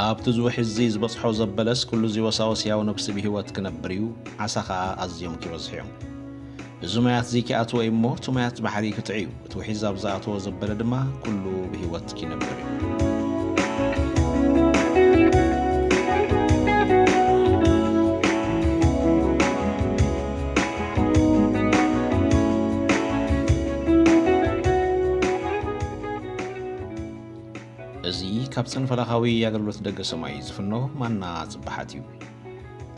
ኣብቲ እዚ ውሒዝ እዚ ዝበጽሖ ዘበለስ፣ ኩሉ እዚ ወሳወስ ሕያው ነፍሲ ብህይወት ክነብር እዩ፣ ዓሳ ኸኣ ኣዝዮም ኪበዝሑ እዮም። እዚ ማያት እዚ ኪኣትዎ እዩ እሞ፣ እቲ ማያት ባሕሪ ክጥዒ እዩ፣ እቲ ውሒዝ ኣብ ዝኣተዎ ዘበለ ድማ፣ ኩሉ ብህይወት ኪነብር እዩ። እዚ ካብ ጽንፈ ለኻዊ ኣገልግሎት ደገ ሰማይ ዝፍኖ ማና ጽባሓት እዩ።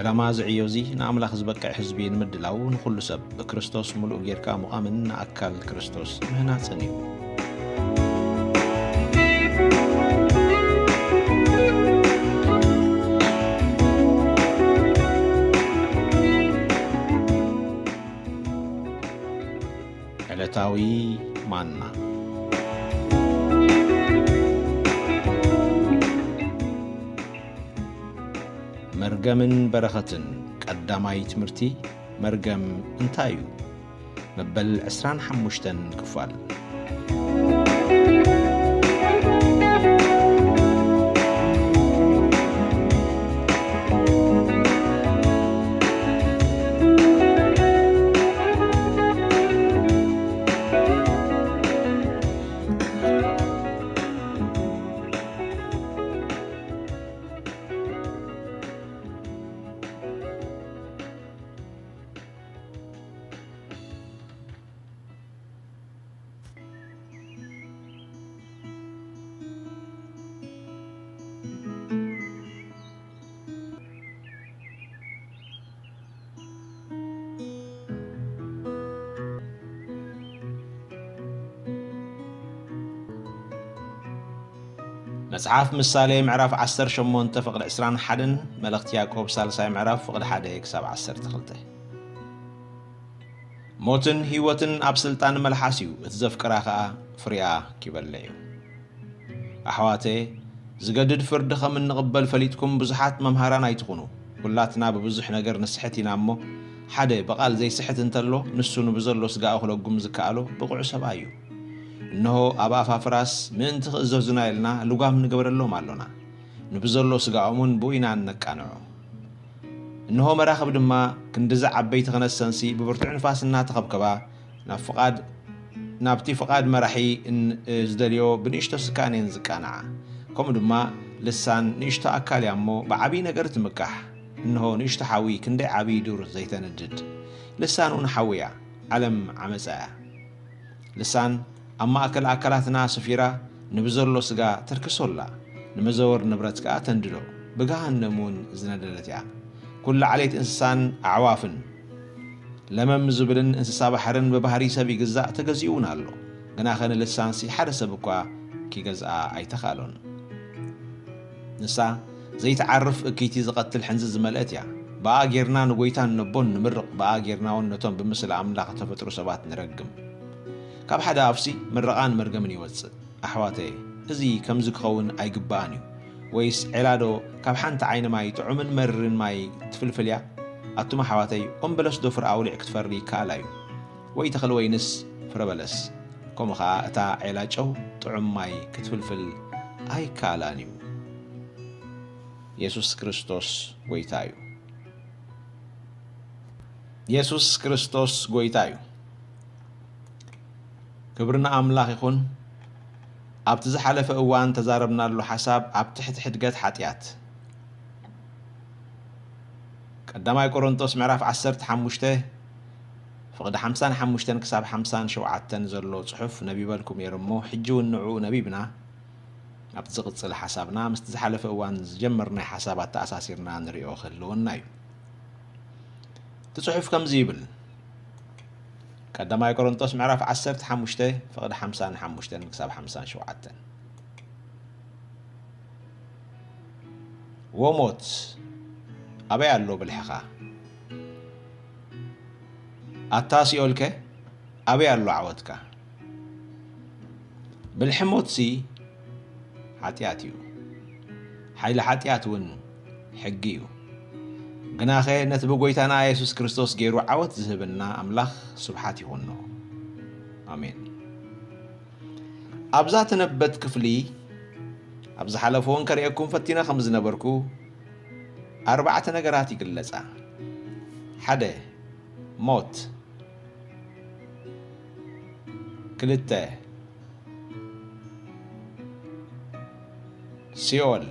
ዕላማ እዚ ዕዮ እዚ ንኣምላኽ ዝበቅዕ ህዝቢ ንምድላው፣ ንኹሉ ሰብ ብክርስቶስ ምሉእ ጌርካ ምዃምን ንኣካል ክርስቶስ ምህናጽን እዩ። ዕለታዊ ማና። መርገምን በረኸትን። ቀዳማይ ትምህርቲ፣ መርገም እንታይ እዩ? መበል ዕስራን ሓሙሽተን ክፋል። መጽሓፍ ምሳሌ ምዕራፍ ዓሰርተ ሸሞንተ ፍቕዲ ዕስራን ሓደን፣ መልእኽቲ ያዕቆብ ሳልሳይ ምዕራፍ ፍቕዲ ሓደ ክሳብ ዓሰርተ ክልተ። ሞትን ህይወትን ኣብ ስልጣን መልሓስ እዩ፣ እቲ ዘፍቅራ ኸኣ ፍሬኣ ኪበልዕ እዩ። ኣሕዋተ፣ ዝገድድ ፍርዲ ኸም እንቕበል ፈሊጥኩም ብዙሓት መምሃራን ኣይትኹኑ። ኵላትና ብብዙሕ ነገር ንስሕት ኢና እሞ፣ ሓደ ብቓል ዘይስሕት እንተሎ፣ ንሱ ንብዘሎ ስጋኡ ክለጉም ዝከኣሎ ብቑዕ ሰብኣይ እዩ። እንሆ ኣብ ኣፋፍራስ ምእንቲ ክእዘዙና ኢልና ልጓም ንገብረሎም ኣሎና። ንብዘሎ ስጋኦም እውን ብኡ ኢና እነቃንዖ። እንሆ መራኽብ ድማ ክንድዚ ዓበይቲ ኸነሰንሲ ብብርቱዕ ንፋስ እናተኸብከባ ናብ ፍቓድ፣ ናብቲ ፍቓድ መራሒ እን-፣ ዝደልዮ ብንእሽቶ ስካን እየን ዝቃንዓ። ከምኡ ድማ ልሳን ንእሽቶ ኣካል እያ እሞ ብዓብዪ ነገር ትምካሕ። እንሆ ንእሽቶ ሓዊ ክንደይ ዓብዪ ዱር ዘይተንድድ። ልሳን እውን ሓዊ እያ፣ ዓለም ዓመፃ እያ። ልሳን ኣብ ማእከል ኣካላትና ሰፊራ ንብዘሎ ስጋ ተርክሶ ኣላ፣ ንመዘወር ንብረት ከኣ ተንድዶ፣ ብገሃነም እውን ዝነደደት እያ። ኩሉ ዓሌት እንስሳን ኣዕዋፍን፣ ለመም ዝብልን እንስሳ ባሕርን ብባህሪ ሰብ ይግዛእ፣ ተገዚኡ እውን ኣሎ። ግናኸ ንልሳንሲ ሓደ ሰብ እኳ ኪገዝኣ ኣይተኻእሎን። ንሳ ዘይትዓርፍ እክይቲ ዝቐትል ሕንዚ ዝመልአት እያ። ብኣ ጌርና ንጐይታን ነቦን ንምርቕ፣ ብኣ ጌርና እውን ነቶም ብምስሊ ኣምላኽ እተፈጥሩ ሰባት ንረግም። ካብ ሓደ ኣፍሲ ምርቓን መርገምን ይወጽእ። ኣሕዋተየ፣ እዚ ከምዚ ክኸውን ኣይግባእን እዩ። ወይስ ዔላዶ ካብ ሓንቲ ዓይኒ ማይ ጥዑምን መሪርን ማይ ትፍልፍል እያ? ኣቱም ኣሕዋተይ፣ ኦም በለስዶ ፍረ ኣውሊዕ ክትፈሪ ይከኣላ እዩ? ወይ ተኽሊ ወይንስ ፍረ በለስ? ከምኡ ኸኣ እታ ዔላ ጨው ጥዑም ማይ ክትፍልፍል ኣይከኣላን እዩ። የሱስ ክርስቶስ ጐይታ እዩ። የሱስ ክርስቶስ ጐይታ እዩ። ክብሪ ንኣምላኽ ይኹን። ኣብቲ ዝሓለፈ እዋን ተዛረብናሉ ሓሳብ ኣብ ትሕቲ ሕድገት ሓጢኣት። ቀዳማይ ቆሮንቶስ ምዕራፍ ዓሰርተ ሓሙሽተ ፍቕዲ ሓምሳን ሓሙሽተን ክሳብ ሓምሳን ሸውዓተን ዘሎ ጽሑፍ ነቢበልኩም ነይረ እሞ፣ ሕጂ እውን ንዕኡ ነቢብና፣ ኣብቲ ዝቕጽል ሓሳብና ምስቲ ዝሓለፈ እዋን ዝጀመርናይ ሓሳብ ኣተኣሳሲርና ንሪኦ ክህልወና እዩ። እቲ ጽሑፍ ከምዚ ይብል፣ ቀዳማይ ቆሮንቶስ ምዕራፍ ዓሰርተ ሓሙሽተ ፍቕዲ ሓምሳን ሓሙሽተን ክሳብ ሓምሳን ሸውዓተን። ወሞት፣ ኣበይ ኣሎ ብልሕኻ? ኣታ ሲኦልከ፣ ኣበይ ኣሎ ዓወትካ? ብልሒ ሞትሲ ሓጢኣት እዩ፣ ሓይሊ ሓጢኣት እውን ሕጊ እዩ። ግናኸ ነቲ ብጐይታና የሱስ ክርስቶስ ገይሩ ዓወት ዝህበና ኣምላኽ ስብሓት ይኹኖ። ኣሜን። ኣብዛ ትነበብ ክፍሊ ኣብ ዝሓለፈ እውን ከርእየኩም ፈቲነ ከም ዝነበርኩ ኣርባዕተ ነገራት ይግለጻ። ሓደ፣ ሞት። ክልተ፣ ሲኦል።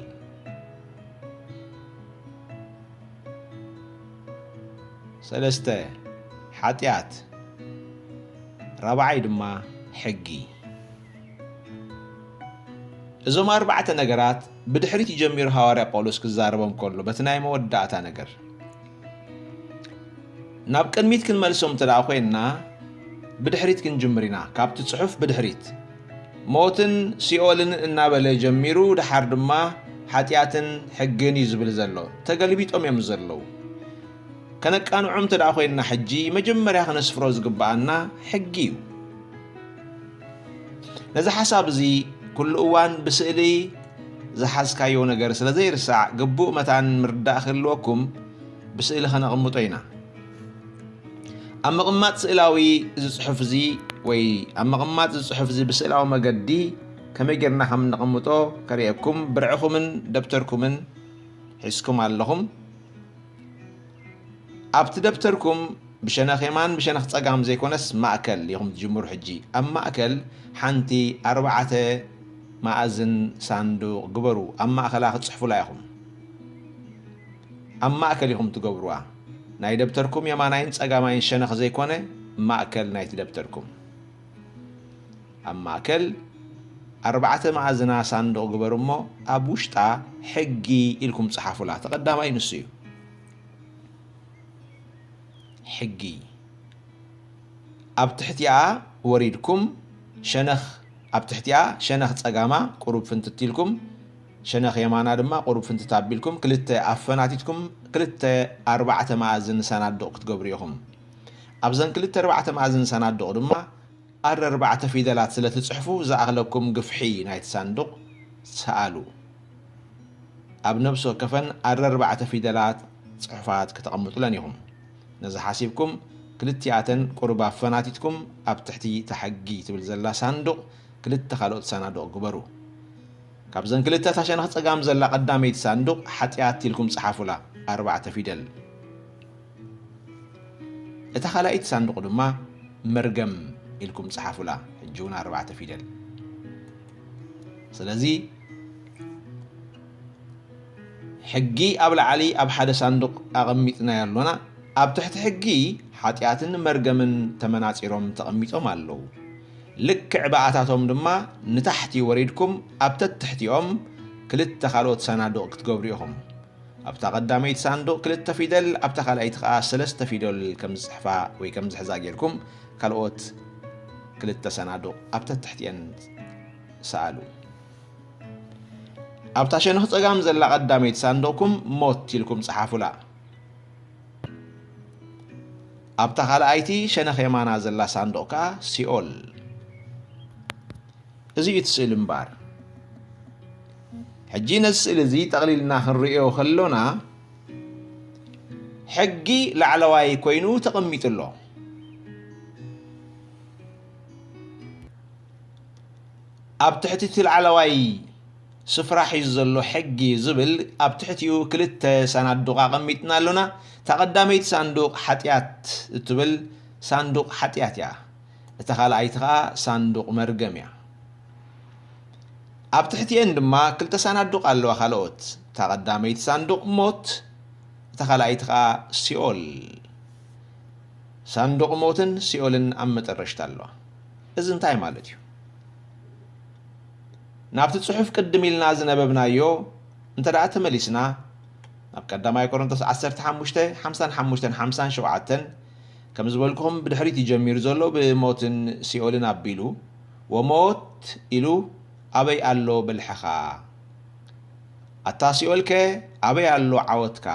ሰለስተ፣ ሓጢኣት። ራብዓይ ድማ ሕጊ። እዞም ኣርባዕተ ነገራት ብድሕሪት ይጀሚሩ ሃዋርያ ጳውሎስ ክዛረቦም ከሎ በቲ ናይ መወዳእታ ነገር። ናብ ቅድሚት ክንመልሶም እንተ ደኣ ኮይንና ብድሕሪት ክንጅምር ኢና። ካብቲ ጽሑፍ ብድሕሪት ሞትን ሲኦልን እናበለ ጀሚሩ ድሓር ድማ ሓጢኣትን ሕግን እዩ ዝብል ዘሎ። ተገልቢጦም እዮም ዘለዉ። ከነቃንዖም እንተ ደኣ ኮይንና ሕጂ መጀመርያ ከነስፍሮ ዝግብኣና ሕጊ እዩ። ነዚ ሓሳብ እዚ ኩሉ እዋን ብስእሊ ዝሓዝካዮ ነገር ስለ ዘይርሳዕ ግቡእ መታን ምርዳእ ክህልወኩም ብስእሊ ከነቕምጦ ኢና። ኣብ ምቕማጥ ስእላዊ እዚ ጽሑፍ እዚ ወይ ኣብ ምቕማጥ እዚ ጽሑፍ እዚ ብስእላዊ መገዲ ከመይ ጌርና ከም እንቕምጦ ከርእየኩም ብርዕኹምን ደብተርኩምን ሒዝኩም ኣለኹም። ኣብቲ ደብተርኩም ብሸነኽ የማን ብሸነኽ ጸጋም ዘይኮነስ ማእከል ኢኹም ትጅምሩ። ሕጂ ኣብ ማእከል ሓንቲ ኣርባዕተ መኣዝን ሳንዱቕ ግበሩ። ኣብ ማእከላ ክትጽሕፉላ ኢኹም። ኣብ ማእከል ኢኹም ትገብሩዋ። ናይ ደብተርኩም የማናይን ጸጋማይን ሸነኽ ዘይኮነ ማእከል ናይቲ ደብተርኩም። ኣብ ማእከል ኣርባዕተ መኣዝና ሳንዱቕ ግበሩ እሞ ኣብ ውሽጣ ሕጊ ኢልኩም ጸሓፉላ። ተቐዳማይ ንሱ እዩ። ሕጊ። ኣብ ትሕቲኣ ወሪድኩም ሸነኽ፣ ኣብ ትሕቲኣ ሸነኽ ጸጋማ ቁሩብ ፍንትት ኢልኩም፣ ሸነኽ የማና ድማ ቁሩብ ፍንትት ኣቢልኩም፣ ክልተ ኣፈናቲትኩም፣ ክልተ ኣርባዕተ መኣዝን ሳናዱቕ ክትገብሩ ኢኹም። ኣብዘን ክልተ ኣርባዕተ መኣዝን ሳናዱቕ ድማ ኣረርባዕተ ፊደላት ስለ ትጽሕፉ፣ ዝኣኽለኩም ግፍሒ ናይቲ ሳንዱቕ ሰኣሉ። ኣብ ነፍሲ ወከፈን ኣረርባዕተ ፊደላት ጽሑፋት ከተቐምጡለን ኢኹም። ነዚ ሓሲብኩም፣ ክልቲኣተን ቁሩብ ኣፈናቲትኩም፣ ኣብ ትሕቲ እታ ሕጊ ትብል ዘላ ሳንዱቕ ክልተ ካልኦት ሳናዱቕ ግበሩ። ካብዘን ክልተ እታ ሸነኽ ጸጋም ዘላ ቀዳመይቲ ሳንዱቕ ሓጢኣት ኢልኩም ጸሓፉላ፣ ኣርባዕተ ፊደል። እታ ካልኣይቲ ሳንዱቕ ድማ መርገም ኢልኩም ጸሓፉላ፣ ሕጂ እውን ኣርባዕተ ፊደል። ስለዚ ሕጊ ኣብ ላዕሊ ኣብ ሓደ ሳንዱቕ ኣቐሚጥናዮ ኣሎና። ኣብ ትሕቲ ሕጊ ሓጢኣትን መርገምን ተመናጺሮም ተቐሚጦም ኣለዉ። ልክዕ ብኣታቶም ድማ ንታሕቲ ወሪድኩም ኣብ ተትሕቲኦም ክልተ ካልኦት ሳናዱቕ ክትገብሩ ኢኹም። ኣብታ ቀዳመይቲ ሳንዱቕ ክልተ ፊደል፣ ኣብታ ካልኣይቲ ኸኣ ሰለስተ ፊደል ከም ዝጽሕፋ ወይ ከም ዝሕዛ ጌርኩም ካልኦት ክልተ ሳናዱቕ ኣብ ተትሕቲአን ሰኣሉ። ኣብታ ሸነኽ ጸጋም ዘላ ቀዳመይቲ ሳንዱቕኩም ሞት ኢልኩም ጸሓፉላ። ኣብታ ካልኣይቲ ሸነኽ የማና ዘላ ሳንዱቕ ከኣ ሲኦል። እዚ እዩ እቲ ስእሊ እምበኣር። ሕጂ ነዚ ስእሊ እዚ ጠቕሊልና ክንርእዮ ከሎና፣ ሕጊ ላዕለዋይ ኮይኑ ተቐሚጡ ኣሎ። ኣብ ትሕቲ እቲ ላዕለዋይ ስፍራ ሒዙ ዘሎ ሕጊ ዝብል ኣብ ትሕቲኡ ክልተ ሳናዱቕ ኣቐሚጥና ኣሎና። እታ ቀዳመይቲ ሳንዱቕ ሓጢኣት እትብል ሳንዱቕ ሓጢኣት እያ። እታ ካልኣይቲ ኸኣ ሳንዱቕ መርገም እያ። ኣብ ትሕቲኤን ድማ ክልተ ሳናዱቕ ኣለዋ ካልኦት። እታ ቀዳመይቲ ሳንዱቕ ሞት፣ እታ ካልኣይቲ ኸኣ ሲኦል። ሳንዱቕ ሞትን ሲኦልን ኣብ መጠረሽታ ኣለዋ። እዚ እንታይ ማለት እዩ? ናብቲ ጽሑፍ ቅድም ኢልና ዝነበብናዮ እንተ ደኣ ተመሊስና፣ ናብ ቀዳማይ ቆሮንቶስ ዓሰርተ ሓሙሽተ፣ ሓምሳን ሓሙሽተን ሓምሳን ሸውዓተን፣ ከም ዝበልኩኹም ብድሕሪት እዩ ጀሚሩ ዘሎ፣ ብሞትን ሲኦልን ኣቢሉ፣ "ወሞት" ኢሉ፣ "ኣበይ ኣሎ ብልሕኻ?" ኣታ ሲኦልከ ኣበይ ኣሎ ዓወትካ?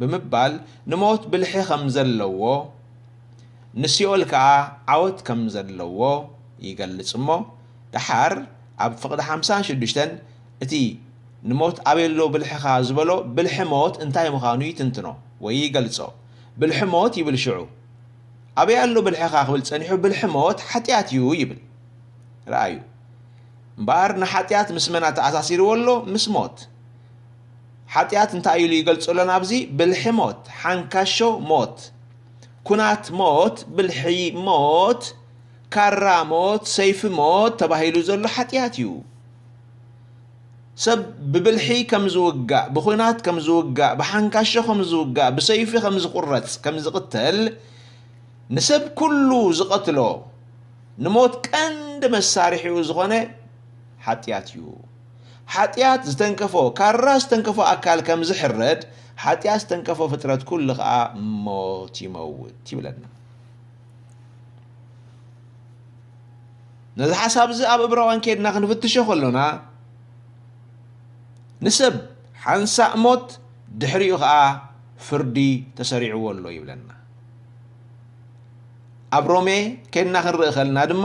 ብምባል ንሞት ብልሒ ከም ዘለዎ፣ ንሲኦል ከኣ ዓወት ከም ዘለዎ ይገልጽ እሞ፣ ደሓር ኣብ ፍቕዲ ሓምሳን ሽዱሽተን እቲ ንሞት ኣበይ ኣሎ ብልሕኻ ዝበሎ ብልሒ ሞት እንታይ ምዃኑ ይትንትኖ ወይ ይገልጾ። ብልሒ ሞት ይብል ሽዑ። ኣበይ ኣሎ ብልሕኻ ክብል ጸኒሑ ብልሒ ሞት ሓጢኣት እዩ ይብል። ረኣዩ። እምበኣር ንሓጢኣት ምስ መን ኣተኣሳሲርዎ ኣሎ? ምስ ሞት። ሓጢኣት እንታይ ኢሉ ይገልጾ ኣሎ ናብዚ? ብልሒ ሞት፣ ሓንካሾ ሞት፣ ኩናት ሞት፣ ብልሒ ሞት፣ ካራ ሞት፣ ሰይፊ ሞት ተባሂሉ ዘሎ ሓጢኣት እዩ። ሰብ ብብልሒ ከም ዝውጋእ፣ ብኹናት ከም ዝውጋእ፣ ብሓንካሾ ከም ዝውጋእ፣ ብሰይፊ ከም ዝቑረጽ፣ ከም ዝቕተል፣ ንሰብ ኩሉ ዝቐትሎ፣ ንሞት ቀንዲ መሳርሒኡ ዝኾነ ሓጢኣት እዩ። ሓጢኣት ዝተንከፎ፣ ካራ ዝተንከፎ ኣካል ከም ዝሕረድ፣ ሓጢኣት ዝተንከፎ ፍጥረት ኩሉ ኸኣ ሞት ይመውት ይብለና። ነዚ ሓሳብ እዚ ኣብ እብራውያን ከድና ክንፍትሾ ከሎና፣ ንሰብ ሓንሳእ ሞት፣ ድሕሪኡ ኸኣ ፍርዲ ተሰሪዕዎ ኣሎ ይብለና። ኣብ ሮሜ ከድና ክንርኢ ከልና ድማ፣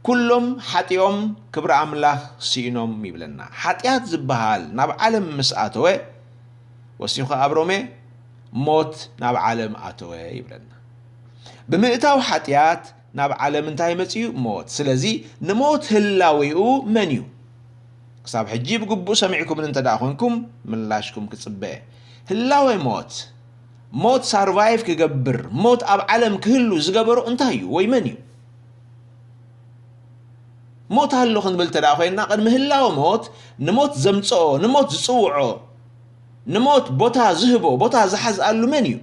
ኩሎም ሓጢኦም ክብሪ ኣምላኽ ስኢኖም ይብለና። ሓጢኣት ዝበሃል ናብ ዓለም ምስ ኣተወ፣ ወሲኹ ኣብ ሮሜ፣ ሞት ናብ ዓለም ኣተወ ይብለና። ብምእታው ሓጢኣት ናብ ዓለም እንታይ መጺኡ? ሞት። ስለዚ ንሞት ህላዌኡ መን እዩ? ክሳብ ሕጂ ብግቡእ ሰሚዕኩምኒ እንተ ደኣ ኾንኩም፣ ምላሽኩም ክጽበ። ህላዌ ሞት፣ ሞት ሳርቫይቭ ክገብር፣ ሞት ኣብ ዓለም ክህሉ ዝገበሮ እንታይ እዩ ወይ መን እዩ? ሞት ኣሎ ክንብል እንተ ደኣ ኮይንና፣ ቅድሚ ህላወ ሞት፣ ንሞት ዘምጽኦ፣ ንሞት ዝጽውዖ፣ ንሞት ቦታ ዝህቦ፣ ቦታ ዝሓዝኣሉ መን እዩ?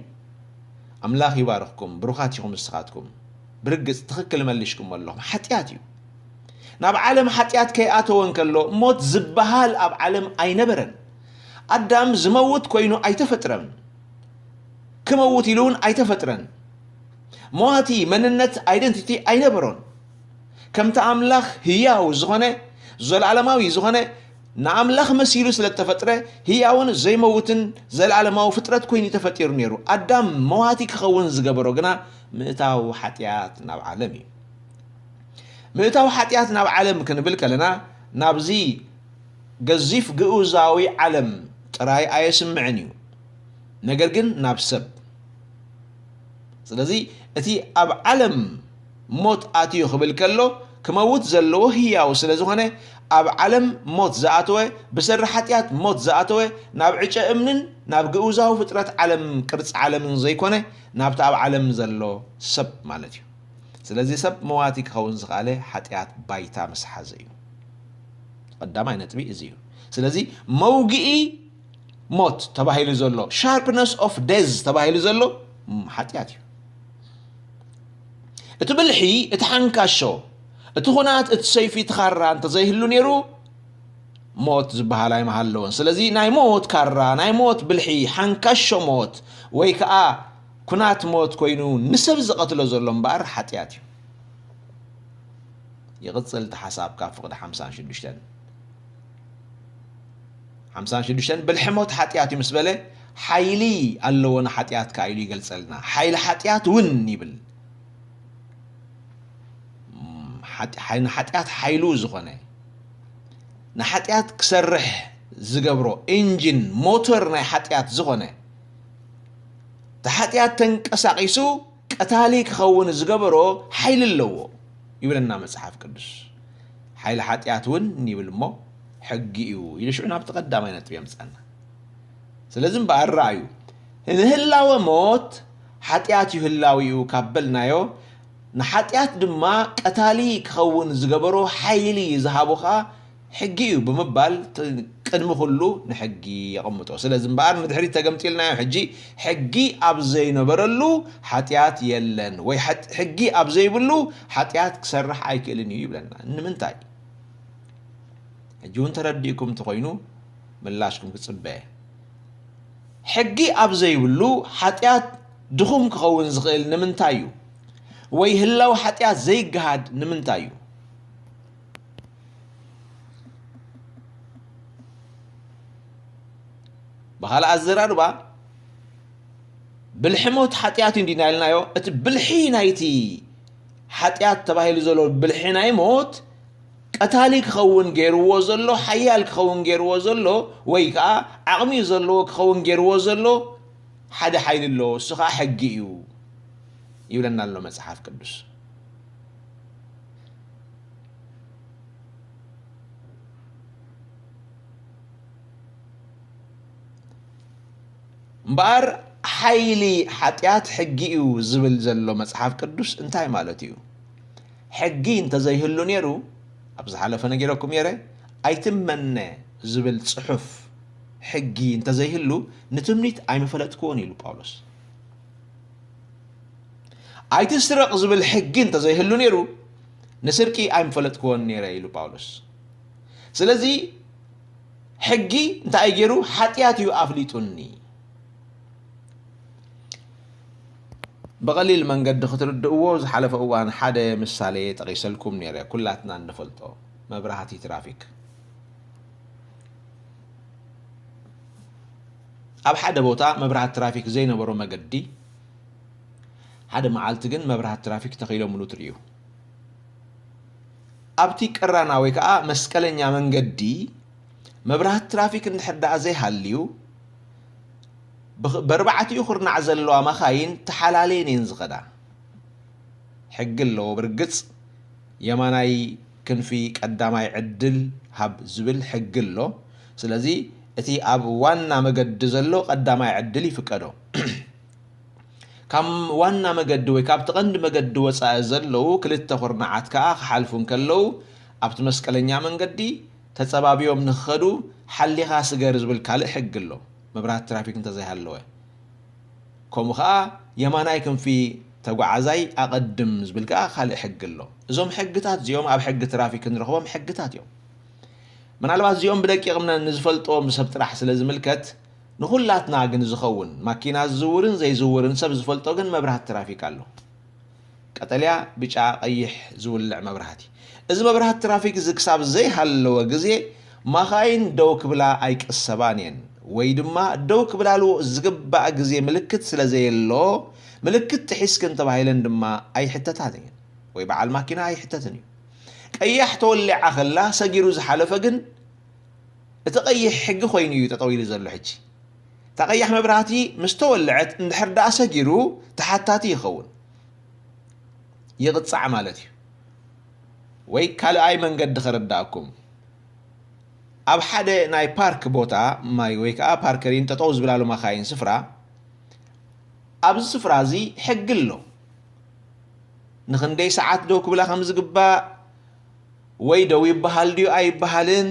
ኣምላኽ ይባርኽኩም፣ ብሩኻት ኢኹም ንስኻትኩም። ብርግጽ ትኽክል መሊሽኩም ኣለኹም። ሓጢኣት እዩ። ናብ ዓለም ሓጢኣት ከይኣተወ እንከሎ፣ ሞት ዝበሃል ኣብ ዓለም ኣይነበረን። ኣዳም ዝመውት ኮይኑ ኣይተፈጥረን። ክመውት ኢሉ እውን ኣይተፈጥረን። መዋቲ መንነት፣ ኣይደንቲቲ፣ ኣይነበሮን። ከምቲ ኣምላኽ ህያው ዝኾነ፣ ዘለኣለማዊ ዝኾነ፣ ንኣምላኽ መሲሉ ስለ እተፈጥረ፣ ህያውን ዘይመውትን ዘለኣለማዊ ፍጥረት ኮይኑ ተፈጢሩ ነይሩ። ኣዳም መዋቲ ክኸውን ዝገበሮ ግና ምእታው ሓጢኣት ናብ ዓለም እዩ። ምእታው ሓጢኣት ናብ ዓለም ክንብል ከለና፣ ናብዚ ገዚፍ ግኡዛዊ ዓለም ጥራይ ኣየስምዕን እዩ፣ ነገር ግን ናብ ሰብ። ስለዚ እቲ ኣብ ዓለም ሞት ኣትዩ ክብል ከሎ፣ ክመውት ዘለዎ ህያው ስለ ዝኾነ፣ ኣብ ዓለም ሞት ዝኣተወ፣ ብሰሪ ሓጢኣት ሞት ዝኣተወ፣ ናብ ዕጨ እምንን ናብ ግኡዛዊ ፍጥረት ዓለም፣ ቅርጺ ዓለምን ዘይኮነ፣ ናብቲ ኣብ ዓለም ዘሎ ሰብ ማለት እዩ። ስለዚ ሰብ መዋቲ ክኸውን ዝኸኣለ ሓጢኣት ባይታ ምስ ሓዘ እዩ። ቀዳማይ ነጥቢ እዚ እዩ። ስለዚ መውግኢ ሞት ተባሂሉ ዘሎ፣ sharpness of death ተባሂሉ ዘሎ፣ ም፣ ሓጢኣት እዩ። እቲ ብልሒ፣ እቲ ሓንካሾ፣ እቲ ኹናት፣ እቲ ሰይፊ፣ እቲ ኻራ እንተዘይህሉ ነይሩ፣ ሞት ዝበሃል ኣይምሃለወን። ስለዚ ናይ ሞት ካራ፣ ናይ ሞት ብልሒ፣ ሓንካሾ ሞት ወይ ከኣ ኩናት ሞት ኮይኑ ንሰብ ዝቐትሎ ዘሎ እምበኣር ሓጢኣት እዩ። ይቕጽል እቲ ሓሳብ ካብ ፍቕዲ ሓምሳን ሽዱሽተን። ሓምሳን ሽዱሽተን ብልሒ ሞት ሓጢኣት እዩ ምስ በለ፣ ሓይሊ ኣለዎ ንሓጢኣት ከኣ ኢሉ ይገልጸልና። ሓይሊ ሓጢኣት እውን ይብል። ሓጢ-፣ ሓይ-፣ ንሓጢኣት ሓይሉ ዝኾነ፣ ንሓጢኣት ክሰርሕ ዝገብሮ ኢንጂን፣ ሞተር ናይ ሓጢኣት ዝኾነ፣ እቲ ሓጢኣት ተንቀሳቒሱ ቀታሊ ክኸውን ዝገበሮ ሓይሊ ኣለዎ ይብለና መጽሓፍ ቅዱስ። ሓይሊ ሓጢኣት እውን ይብል እሞ ሕጊ እዩ ኢሉ ሽዑ ናብቲ ቀዳማይ ነጥቢ የምጽኣና። ስለዚ እምበኣር ረኣዩ፣ ንህላወ ሞት ሓጢኣት እዩ ህላዊኡ ካብ በልናዮ፣ ንሓጢኣት ድማ ቀታሊ ክኸውን ዝገበሮ ሓይሊ ዝሃቦ ኸኣ ሕጊ እዩ ብምባል ት-፣ ቅድሚ ኩሉ ንሕጊ የቐምጦ። ስለዚ እምበኣር ንድሕሪት ተገምጢልናዮ ሕጂ፣ ሕጊ ኣብ ዘይነበረሉ ሓጢኣት የለን ወይ ሓጥ-፣ ሕጊ ኣብ ዘይብሉ ሓጢኣት ክሰርሕ ኣይክእልን እዩ ይብለና። ንምንታይ? ሕጂ እውን ተረዲእኩም እንተኾይኑ ምላሽኩም ክጽበ። ሕጊ ኣብ ዘይብሉ ሓጢኣት ድኹም ክኸውን ዝኽእል ንምንታይ እዩ? ወይ ህላው ሓጢኣት ዘይገሃድ ንምንታይ እዩ? ብኻልእ ኣዘራርባ፣ ብልሒ ሞት ሓጢኣት እዩ እንዲና ኢልናዮ። እቲ ብልሒ ናይቲ ሓጢኣት ተባሂሉ ዘሎ ብልሒ ናይ ሞት ቀታሊ ክኸውን ገይርዎ ዘሎ፣ ሓያል ክኸውን ገይርዎ ዘሎ፣ ወይ ከኣ ዓቕሚ ዘለዎ ክኸውን ገይርዎ ዘሎ ሓደ ሓይሊ ኣሎ፣ እሱ ኸኣ ሕጊ እዩ ይብለና ኣሎ መጽሓፍ ቅዱስ። እምበኣር ሓይሊ ሓጢኣት ሕጊ እዩ ዝብል ዘሎ መጽሓፍ ቅዱስ እንታይ ማለት እዩ? ሕጊ እንተዘይህሉ ነይሩ፣ ኣብ ዝሓለፈ ነጊረኩም ነይረ፣ ኣይትመነ ዝብል ጽሑፍ ሕጊ እንተዘይህሉ ንትምኒት ኣይምፈለጥክዎን ኢሉ ጳውሎስ። ኣይትስረቕ ዝብል ሕጊ እንተዘይህሉ ነይሩ ንስርቂ ኣይምፈለጥክዎን ነይረ ኢሉ ጳውሎስ። ስለዚ ሕጊ እንታይ እዩ ገይሩ? ሓጢኣት እዩ ኣፍሊጡኒ። ብቐሊል መንገዲ ክትርድእዎ ዝሓለፈ እዋን ሓደ ምሳሌ ጠቒሰልኩም ነይረ፣ ኩላትና እንፈልጦ መብራህቲ ትራፊክ። ኣብ ሓደ ቦታ መብራህቲ ትራፊክ ዘይነበሮ መገዲ ሓደ መዓልቲ ግን መብራህቲ ትራፊክ ተኺሎምሉ ትርእዩ። ኣብቲ ቀራና ወይ ከዓ መስቀለኛ መንገዲ መብራህቲ ትራፊክ እንድሕር ደኣ ዘይሃልዩ ብኣርባዕቲኡ ኩርናዕ ዘለዋ መኻይን ተሓላለየን እየን ዝኸዳ። ሕጊ ኣለዎ ብርግፅ፣ የማናይ ክንፊ ቀዳማይ ዕድል ሃብ ዝብል ሕጊ ኣሎ። ስለዚ እቲ ኣብ ዋና መገዲ ዘሎ ቀዳማይ ዕድል ይፍቀዶ። ካብ ዋና መገዲ ወይ ካብቲ ቀንዲ መገዲ ወፃኢ ዘለዉ ክልተ ኩርናዓት ከዓ ክሓልፉ እንከለዉ ኣብቲ መስቀለኛ መንገዲ ተፀባቢዮም ንክኸዱ ሓሊኻ ስገር ዝብል ካልእ ሕጊ ኣሎ፣ መብራህቲ ትራፊክ እንተዘይሃለወ። ከምኡ ከዓ የማናይ ክንፊ ተጓዓዛይ ኣቐድም ዝብል ከዓ ካልእ ሕጊ ኣሎ። እዞም ሕግታት እዚኦም ኣብ ሕጊ ትራፊክ እንረኽቦም ሕግታት እዮም። ምናልባት እዚኦም ብደቂቕና ንዝፈልጦም ሰብ ጥራሕ ስለ ዝምልከት ንኹላትና ግን ዝኸውን፣ ማኪና ዝዝውርን ዘይዝውርን ሰብ ዝፈልጦ ግን መብራህቲ ትራፊክ ኣሎ። ቀጠልያ፣ ብጫ፣ ቀይሕ ዝውልዕ መብራህቲ። እዚ መብራህቲ ትራፊክ እዚ ክሳብ ዘይሃለወ ግዜ ማኻይን ደው ክብላ ኣይቅሰባን እየን፣ ወይ ድማ ደው ክብላሉ ዝግባእ ግዜ ምልክት ስለ ዘየሎ ምልክት ጥሒስክን ተባሂለን ድማ ኣይሕተታን እየን፣ ወይ በዓል ማኪና ኣይሕተትን እዩ። ቀያሕ ተወሊዓ ከላ ሰጊሩ ዝሓለፈ ግን እቲ ቀይሕ ሕጊ ኮይኑ እዩ ጠጠው ኢሉ ዘሎ። ሕጂ እታ ቀያሕ መብራህቲ ምስ ተወልዐት እንድሕር ደኣ ሰጊሩ ተሓታቲ ይኸውን፣ ይቕጻዕ ማለት እዩ። ወይ ካልኣይ መንገዲ ከረዳእኩም፣ ኣብ ሓደ ናይ ፓርክ ቦታ ማይ ወይ ከዓ ፓርከሪን ጠጠው ዝብላሉ ማኻይን ስፍራ፣ ኣብዚ ስፍራ እዚ ሕጊ ኣሎ። ንኽንደይ ሰዓት ደው ክብላ ከም ዝግባእ፣ ወይ ደው ይበሃል ድዩ ኣይበሃልን፣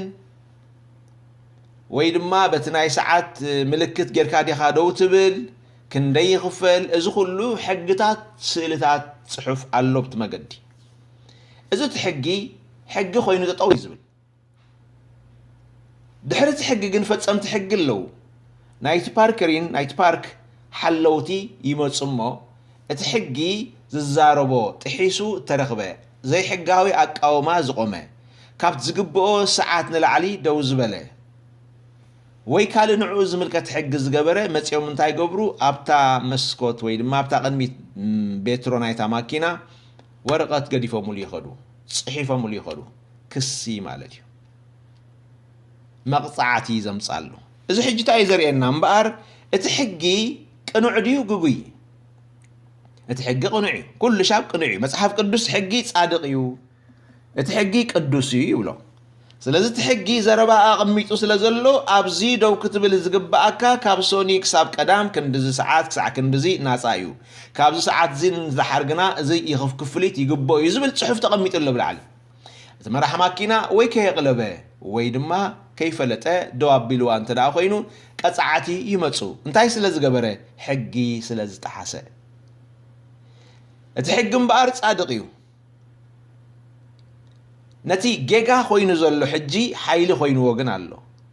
ወይ ድማ በቲ ናይ ሰዓት ምልክት ጌርካ ዲኻ ደው ትብል፣ ክንደይ ይኽፈል፣ እዚ ኩሉ ሕግታት ስእልታት ጽሑፍ ኣሎ ኣብቲ መገዲ። እዚ እቲ ሕጊ ሕጊ ኮይኑ ጠጠው እዩ ዝብል። ድሕሪ እቲ ሕጊ ግን ፈጸምቲ ሕጊ ኣለዉ። ናይቲ ፓርከሪን ናይቲ ፓርክ ሓለውቲ ይመጹ እሞ እቲ ሕጊ ዝዛረቦ ጥሒሱ እተረኽበ ዘይሕጋዊ ኣቃውማ ዝቖመ፣ ካብቲ ዝግብኦ ሰዓት ንላዕሊ ደው ዝበለ ወይ ካልእ ንዕኡ ዝምልከት ሕጊ ዝገበረ መጺኦም እንታይ ይገብሩ? ኣብታ መስኮት ወይ ድማ ኣብታ ቅድሚት ቤትሮ ናይታ ማኪና ወረቐት ገዲፎምሉ ይኸዱ፣ ጽሒፎምሉ ይኸዱ። ክሲ ማለት እዩ። መቕጻዕቲ ዘምጻሉ። እዚ ሕጂ እንታይ እዩ ዘርእየና እምበኣር እቲ ሕጊ ቅኑዕ ድዩ ግጉይ? እቲ ሕጊ ቅኑዕ እዩ። ኩሉ ሻብ ቅኑዕ እዩ። መጽሓፍ ቅዱስ ሕጊ ጻድቕ እዩ፣ እቲ ሕጊ ቅዱስ እዩ ይብሎ። ስለዚ እቲ ሕጊ ዘረባ ኣቐሚጡ ስለ ዘሎ ኣብዚ ደው ክትብል ዝግብኣካ ካብ ሶኒ ክሳብ ቀዳም ክንድዚ ሰዓት ክሳዕ ክንድዚ ናጻ እዩ። ካብዚ ሰዓት እዚ ንደሓር ግና እዚ ይኽፍ ክፍሊት ይግብኦ እዩ ዝብል ጽሑፍ ተቐሚጡ ኣሎ ብላዕሊ። እቲ መራሕ ማኪና ወይ ከየቕለበ ወይ ድማ ከይፈለጠ ደው ኣቢልዋ እንተ ደኣ ኮይኑ ቀጻዕቲ ይመጹ። እንታይ ስለ ዝገበረ? ሕጊ ስለ ዝጠሓሰ። እቲ ሕጊ እምበኣር ጻድቕ እዩ። ነቲ ጌጋ ኮይኑ ዘሎ ሕጂ ሓይሊ ኮይንዎ ግን ኣሎ።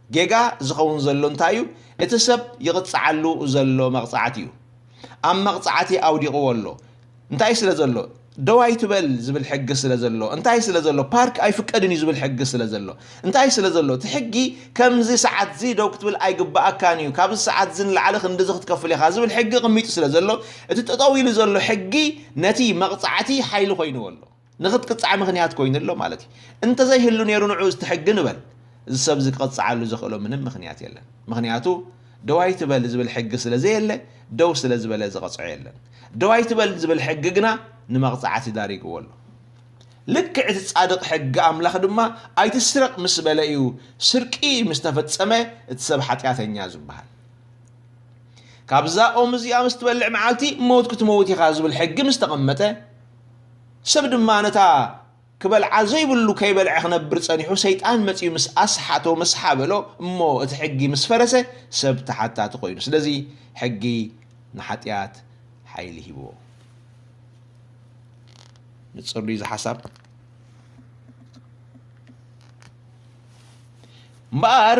ጌጋ ዝኸውን ዘሎ እንታይ እዩ? እቲ ሰብ ይቕጽዓሉ ዘሎ መቕጻዕቲ እዩ። ኣብ መቕጻዕቲ ኣውዲቕዎ ኣሎ። እንታይ ስለ ዘሎ? ደው ኣይትበል ዝብል ሕጊ ስለ ዘሎ። እንታይ ስለ ዘሎ? ፓርክ ኣይፍቀድን እዩ ዝብል ሕጊ ስለ ዘሎ። እንታይ ስለ ዘሎ? እቲ ሕጊ ከምዚ ሰዓት እዚ ደው ክትብል ኣይግባኣካን እዩ። ካብዚ ሰዓት እዚ ንላዕሊ ክንድዚ ክትከፍል ኢኻ ዝብል ሕጊ ቅሚጡ ስለ ዘሎ፣ እቲ ጠጠው ኢሉ ዘሎ ሕጊ ነቲ መቕጻዕቲ ሓይሊ ኮይንዎ ኣሎ። ንኽትቅጻዕ ምኽንያት ኮይኑ ኣሎ ማለት እዩ። እንተዘይህሉ ነይሩ ንዑ እቲ ሕጊ ንበል፣ እዚ ሰብ እዚ ክቕጽዓሉ ዘኽእሎ ምንም ምኽንያት የለን። ምኽንያቱ ደው ኣይትበል ዝብል ሕጊ ስለ ዘየለ፣ ደው ስለ ዝበለ ዝቐጽዖ የለን። ደው ኣይትበል ዝብል ሕጊ ግና ንመቕጻዕቲ ዳሪግዎ ኣሎ። ልክዕ እቲ ጻድቕ ሕጊ ኣምላኽ ድማ ኣይትስረቕ ምስ በለ እዩ ስርቂ ምስ ተፈጸመ እቲ ሰብ ሓጢኣተኛ ዝበሃል። ካብዛ ኦም እዚኣ ምስ ትበልዕ መዓልቲ ሞት ክትመውት ኢኻ ዝብል ሕጊ ምስ ተቐመጠ፣ ሰብ ድማ ነታ ክበልዓ ዘይብሉ ከይበልዐ ክነብር ጸኒሑ፣ ሰይጣን መጺኡ ምስ ኣስሓቶ፣ ምስ ሓበሎ፣ እሞ እቲ ሕጊ ምስ ፈረሰ፣ ሰብ ተሓታቲ ኮይኑ። ስለዚ ሕጊ ንሓጢኣት ሓይሊ ሂብዎ። ንጽር ድዩ እዚ ሓሳብ? እምበኣር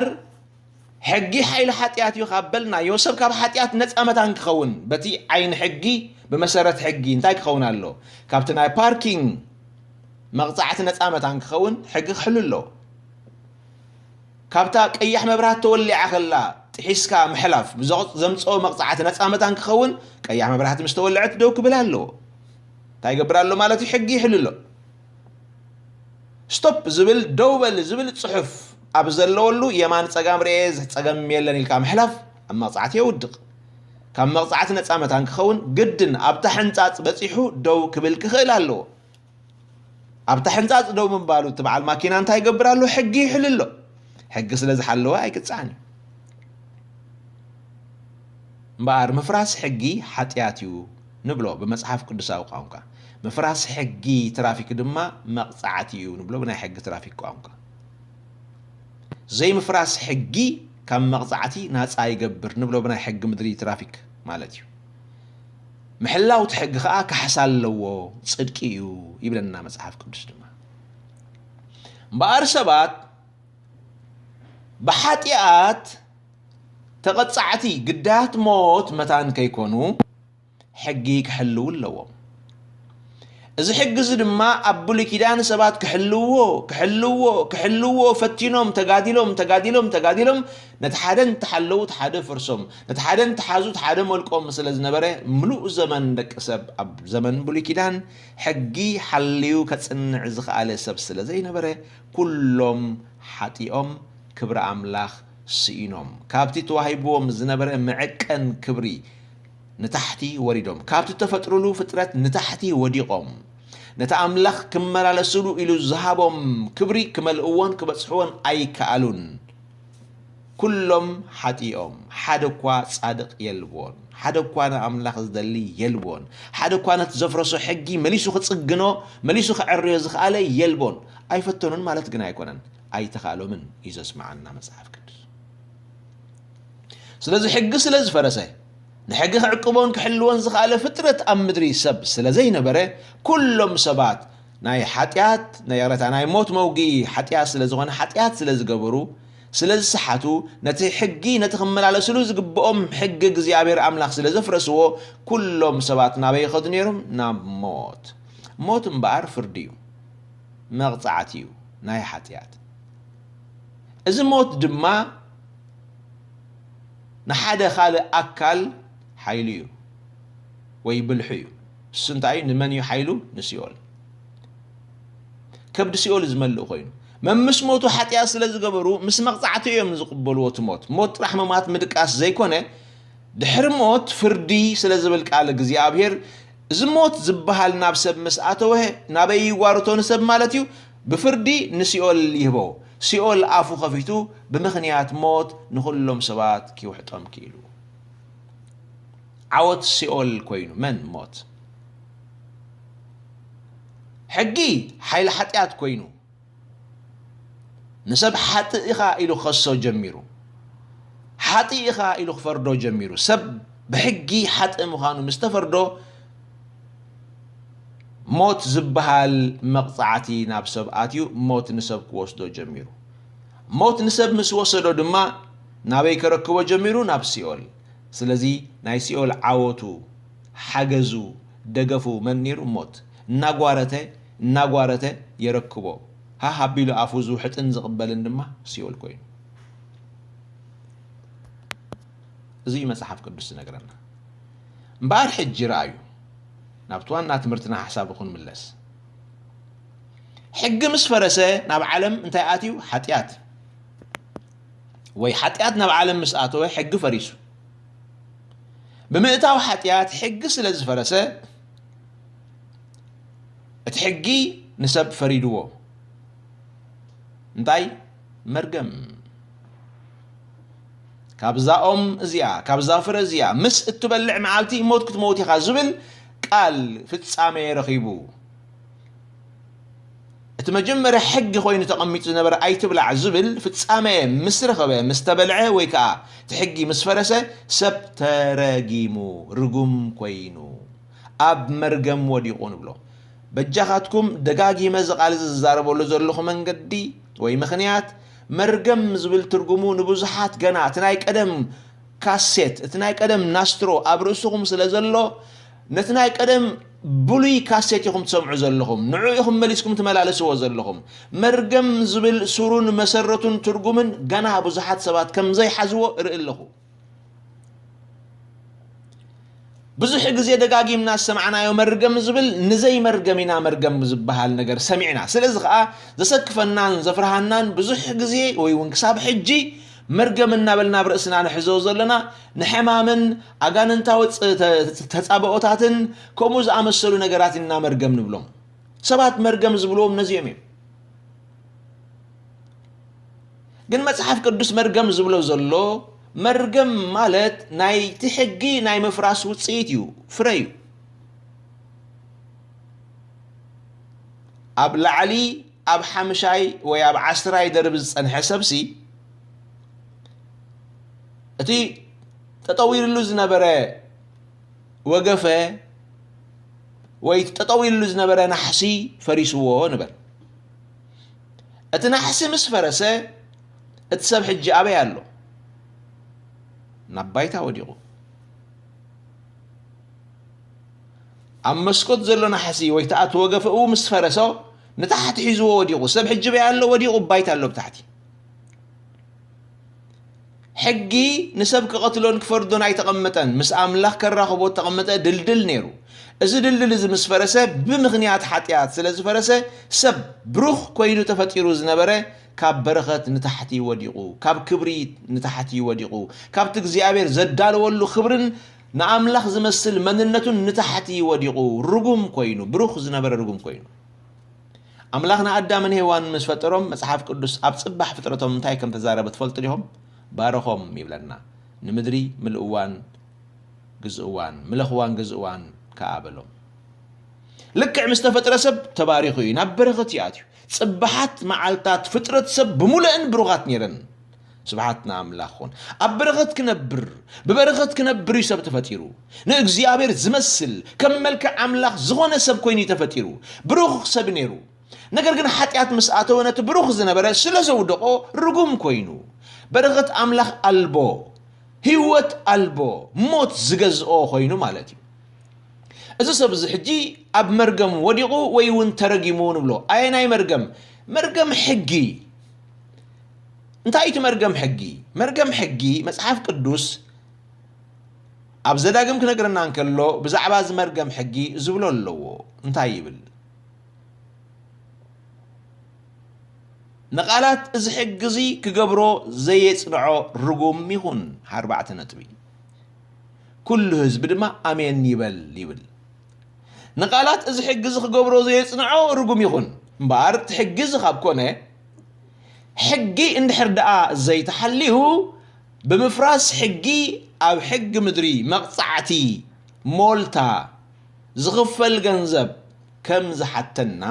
ሕጊ ሓይሊ ሓጢኣት እዩ ካብ በልናዮ፣ ሰብ ካብ ሓጢኣት ነፃ መታን ክኸውን፣ በቲ ዓይኒ ሕጊ፣ ብመሰረት ሕጊ እንታይ ክኸውን ኣሎ? ካብቲ ናይ ፓርኪንግ መቕፃዕቲ ነፃ መታን ክኸውን ሕጊ ክሕሉ ኣሎ። ካብታ ቀያሕ መብራት ተወሊዓ ከላ ጥሒስካ ምሕላፍ ብዘቕ-፣ ዘምፅኦ መቕፃዕቲ ነፃ መታን ክኸውን፣ ቀያሕ መብራህቲ ምስ ተወለዐት ደው ክብል ኣለዎ። እንታይ ይገብር ኣሎ ማለት እዩ? ሕጊ ይሕሉ ኣሎ። ስቶፕ ዝብል፣ ደው በል ዝብል ጽሑፍ ኣብ ዘለወሉ የማን ጸጋም ርኤ፣ ጸገም የለን ኢልካ ምሕላፍ ኣብ መቕጻዕቲ የውድቕ። ካብ መቕጻዕቲ ነጻ መታን ክኸውን ግድን ኣብታ ሕንጻጽ በጺሑ ደው ክብል ክኽእል ኣለዎ። ኣብታ ሕንጻጽ ደው ምባሉ እቲ በዓል ማኪና እንታይ ይገብር ኣሎ? ሕጊ ይሕሉ ኣሎ። ሕጊ ስለ ዝሓለወ ኣይቅጻዕን እዩ። እምበኣር ምፍራስ ሕጊ ሓጢኣት እዩ ንብሎ ብመጽሓፍ ቅዱሳዊ ቋንቋ። ምፍራስ ሕጊ ትራፊክ ድማ መቕጻዕቲ እዩ ንብሎ ብናይ ሕጊ ትራፊክ ቋንቋ። ዘይምፍራስ ሕጊ ካብ መቕጻዕቲ ናጻ ይገብር ንብሎ ብናይ ሕጊ ምድሪ ትራፊክ ማለት እዩ። ምሕላው እቲ ሕጊ ኸኣ ካሕሳ ኣለዎ፣ ጽድቂ እዩ ይብለና መጽሓፍ ቅዱስ ድማ። እምበኣር ሰባት ብሓጢኣት ተቐጻዕቲ ግዳያት ሞት መታን ከይኮኑ ሕጊ ክሕልዉ ኣለዎም። እዚ ሕጊ እዚ ድማ ኣብ ብሉይ ኪዳን ሰባት ክሕልዎ፣ ክሕልዎ፣ ክሕልዎ ፈቲኖም፣ ተጋዲሎም፣ ተጋዲሎም፣ ተጋዲሎም፣ ነቲ ሓደ እንተሓለዉ እቲ ሓደ ፈርሶም፣ ነቲ ሓደ እንተሓዙ እቲ ሓደ መልቆም ስለ ዝነበረ፣ ምሉእ ዘመን ደቂ ሰብ ኣብ ዘመን ብሉይ ኪዳን ሕጊ ሓልዩ ከጽንዕ ዝኸኣለ ሰብ ስለ ዘይነበረ፣ ኩሎም ሓጢኦም ክብሪ ኣምላኽ ስኢኖም። ካብቲ ተዋሂብዎም ዝነበረ መዐቀን ክብሪ ንታሕቲ ወሪዶም። ካብቲ ተፈጥሩሉ ፍጥረት ንታሕቲ ወዲቖም። ነቲ ኣምላኽ ክመላለሱሉ ኢሉ ዝሃቦም ክብሪ ክመልእዎን ክበጽሕዎን ኣይከኣሉን። ኩሎም ሓጢኦም፣ ሓደ እኳ ጻድቕ የልቦን። ሓደ እኳ ንኣምላኽ ዝደሊ የልቦን። ሓደ እኳ ነቲ ዘፍረሶ ሕጊ መሊሱ ክጽግኖ፣ መሊሱ ክዕርዮ ዝኸኣለ የልቦን። ኣይፈተኑን ማለት ግን ኣይኮነን። ኣይተኻእሎምን እዩ ዘስምዓና መጽሓፍ ቅዱስ። ስለዚ ሕጊ ስለ ዝፈረሰ፣ ንሕጊ ክዕቅቦን ክሕልዎን ዝኸኣለ ፍጥረት ኣብ ምድሪ ሰብ ስለ ዘይነበረ፣ ኩሎም ሰባት ናይ ሓጢኣት፣ ናይ ይቕረታ፣ ናይ ሞት መውግኢ ሓጢኣት ስለ ዝኾነ፣ ሓጢኣት ስለ ዝገበሩ፣ ስለ ዝሰሓቱ፣ ነቲ ሕጊ፣ ነቲ ክመላለስሉ ዝግብኦም ሕጊ እግዚኣብሔር ኣምላኽ ስለ ዘፍረስዎ፣ ኩሎም ሰባት ናበይ ይኸዱ ነይሮም? ናብ ሞት። ሞት እምበኣር ፍርዲ እዩ፣ መቕጻዕቲ እዩ ናይ ሓጢኣት። እዚ ሞት ድማ ንሓደ ካልእ ኣካል ሓይሉ እዩ ወይ ብልሑ እዩ። እሱ እንታይ እዩ? ንመን እዩ ሓይሉ? ንሲኦል። ከብዲ ሲኦል ዝመልእ ኮይኑ፣ መምስ ሞቱ ሓጢኣት ስለ ዝገበሩ፣ ምስ መቕጻዕቲ እዮም ዝቕበልዎ እቲ ሞት። ሞት ጥራሕ ምማት ምድቃስ ዘይኮነ፣ ድሕሪ ሞት ፍርዲ ስለ ዝብል ቃል እግዚኣብሔር፣ እዚ ሞት ዝበሃል ናብ ሰብ ምስ ኣተወ፣ ናበይ ይዋርቶ ንሰብ ማለት እዩ? ብፍርዲ ንሲኦል ይህቦ። ሲኦል ኣፉ ከፊቱ ብምኽንያት ሞት ንኹሎም ሰባት ኪውሕጦም ክኢሉ። ዓወት ሲኦል ኮይኑ፣ መን ሞት? ሕጊ ሓይሊ ሓጢኣት ኮይኑ፣ ንሰብ ሓጥእ ኢኻ ኢሉ ክኸሶ ጀሚሩ። ሓጥእ ኢኻ ኢሉ ክፈርዶ ጀሚሩ። ሰብ ብሕጊ ሓጥእ ምዃኑ ምስ ተፈርዶ፣ ሞት ዝበሃል መቕጻዕቲ ናብ ሰብ ኣትዩ፣ ሞት ንሰብ ክወስዶ ጀሚሩ። ሞት ንሰብ ምስ ወሰዶ ድማ ናበይ ከረክቦ ጀሚሩ? ናብ ሲኦል። ስለዚ ናይ ሲኦል ዓወቱ፣ ሓገዙ፣ ደገፉ መን ነይሩ? ሞት። እናጓረተ፣ እናጓረተ የረክቦ። ሃህ ኣቢሉ ኣፉ ዝውሕጥን ዝቕበልን ድማ ሲኦል ኮይኑ። እዚ እዩ መጽሓፍ ቅዱስ ዝነግረና። እምበኣር ሕጂ ረኣዩ፣ ናብቲ ዋና ትምህርትና ሓሳብ ክንምለስ። ሕጊ ምስ ፈረሰ ናብ ዓለም እንታይ ኣትዩ? ሓጢኣት። ወይ ሓጢኣት ናብ ዓለም ምስ ኣተወ ሕጊ ፈሪሱ። ብምእታው ሓጢኣት ሕጊ ስለ ዝፈረሰ፣ እቲ ሕጊ ንሰብ ፈሪድዎ። እንታይ? መርገም። ካብዛ ኦም እዚኣ፣ ካብዛ ፍረ እዚኣ ምስ እትበልዕ መዓልቲ ሞት ክትመውት ኢኻ ዝብል ቃል ፍጻሜ ረኺቡ። እቲ መጀመርያ ሕጊ ኮይኑ ተቐሚጡ ዝነበረ ኣይትብላዕ ዝብል ፍጻሜ ምስ ረኸበ፣ ምስ ተበልዐ ወይ ከኣ እቲ ሕጊ ምስ ፈረሰ ሰብ ተረጊሙ፣ ርጉም ኮይኑ ኣብ መርገም ወዲቑ ንብሎ። በጃኻትኩም ደጋጊመ እዚ ቃል እዚ ዝዛረበሉ ዘለኹ መንገዲ ወይ ምኽንያት መርገም ዝብል ትርጉሙ ንብዙሓት ገና እቲ ናይ ቀደም ካሴት፣ እቲ ናይ ቀደም ናስትሮ ኣብ ርእስኹም ስለ ዘሎ፣ ነቲ ናይ ቀደም ብሉይ ካሴት ኢኹም ትሰምዑ ዘለኹም፣ ንዑ ኢኹም መሊስኩም ትመላለስዎ ዘለኹም። መርገም ዝብል ሱሩን መሰረቱን ትርጉምን ገና ብዙሓት ሰባት ከም ዘይሓዝዎ እርኢ ኣለኹ። ብዙሕ ግዜ ደጋጊምና ዝሰማዕናዮ መርገም ዝብል ንዘይ መርገም ኢና መርገም ዝበሃል ነገር ሰሚዕና። ስለዚ ኸኣ ዘሰክፈናን ዘፍርሃናን ብዙሕ ግዜ ወይ እውን ክሳብ ሕጂ መርገም እናበልና ኣብ ርእስና ንሕዞ ዘለና ንሕማምን ኣጋንንታዊ ፅ-፣ ተ-፣ ተጻብኦታትን ከምኡ ዝኣመሰሉ ነገራት ኢና መርገም ንብሎም። ሰባት መርገም ዝብልዎም ነዚኦም እዮም። ግን መጽሓፍ ቅዱስ መርገም ዝብሎ ዘሎ፣ መርገም ማለት ናይቲ ሕጊ ናይ ምፍራስ ውጽኢት እዩ፣ ፍረ እዩ። ኣብ ላዕሊ ኣብ ሓምሻይ ወይ ኣብ ዓስራይ ደርቢ ዝጸንሐ ሰብሲ፣ እቲ ጠጠው ኢልሉ ዝነበረ ወገፈ ወይ ጠጠው ኢልሉ ዝነበረ ናሕሲ ፈሪስዎ ንበል። እቲ ናሕሲ ምስ ፈረሰ፣ እቲ ሰብ ሕጂ ኣበይ ኣሎ? ናብ ባይታ ወዲቑ። ኣብ መስኮት ዘሎ ናሕሲ ወይ እቲ ወገፈኡ ምስ ፈረሶ፣ ንታሕቲ ሒዝዎ ወዲቑ። ሰብ ሕጂ ኣበይ ኣሎ? ወዲቑ፣ ባይታ ኣሎ ብታሕቲ። ሕጊ ንሰብ ክቐትሎን ክፈርዶን ኣይተቐመጠን። ምስ ኣምላኽ ከራኽቦ እተቐመጠ ድልድል ነይሩ። እዚ ድልድል እዚ ምስ ፈረሰ፣ ብምኽንያት ሓጢኣት ስለ ዝፈረሰ፣ ሰብ ብሩኽ ኮይኑ ተፈጢሩ ዝነበረ ካብ በረኸት ንታሕቲ ወዲቑ፣ ካብ ክብሪ ንታሕቲ ወዲቑ፣ ካብቲ እግዚኣብሔር ዘዳለወሉ ክብርን ንኣምላኽ ዝመስል መንነቱን ንታሕቲ ወዲቑ፣ ርጉም ኮይኑ፣ ብሩኽ ዝነበረ ርጉም ኮይኑ። ኣምላኽ ንኣዳምን ሄዋን ምስ ፈጠሮም፣ መጽሓፍ ቅዱስ ኣብ ጽባሕ ፍጥረቶም እንታይ ከም ተዛረበ ትፈልጡ ዲኹም? ባረኾም ይብለና። ንምድሪ ምልእዋን ግዝእዋን፣ ምለኽዋን ግዝእዋን ከኣ በሎም። ልክዕ ምስ ተፈጥረ ሰብ ተባሪኹ እዩ፣ ናብ በረኸት እዩ ኣትዩ። ጽባሓት መዓልታት ፍጥረት ሰብ ብምሉአን ብሩኻት ነይረን። ስብሓት ንኣምላኽ ኹን። ኣብ በረኸት ክነብር፣ ብበረኸት ክነብር እዩ ሰብ ተፈጢሩ። ንእግዚኣብሔር ዝመስል፣ ከም መልክዕ ኣምላኽ ዝኾነ ሰብ ኮይኑ እዩ ተፈጢሩ። ብሩኽ ሰብ ነይሩ። ነገር ግን ሓጢኣት ምስ ኣተወ ነቲ ብሩኽ ዝነበረ ስለ ዘውደቖ ርጉም ኮይኑ፣ በረኸት ኣምላኽ ኣልቦ፣ ህይወት ኣልቦ፣ ሞት ዝገዝኦ ኮይኑ ማለት እዩ። እዚ ሰብ እዚ ሕጂ ኣብ መርገም ወዲቑ ወይ እውን ተረጊሙ ንብሎ። ኣየናይ መርገም? መርገም ሕጊ። እንታይ እዩ እቲ መርገም ሕጊ? መርገም ሕጊ መጽሓፍ ቅዱስ ኣብ ዘዳግም ክነግረና እንከሎ ብዛዕባ እዚ መርገም ሕጊ ዝብሎ ኣለዎ። እንታይ ይብል? ንቓላት እዚ ሕጊ እዚ ክገብሮ ዘየጽንዖ ርጉም ይኹን። ኣርባዕተ ነጥቢ። ኩሉ ህዝቢ ድማ ኣሜን ይበል ይብል። ንቓላት እዚ ሕጊ እዚ ክገብሮ ዘየጽንዖ ርጉም ይኹን። እምበኣር እቲ ሕጊ እዚ ካብ ኮነ፣ ሕጊ እንድሕር ደኣ ዘይተሓልዩ፣ ብምፍራስ ሕጊ ኣብ ሕጊ ምድሪ መቕጻዕቲ፣ ሞልታ፣ ዝኽፈል ገንዘብ ከም ዝሓተና፣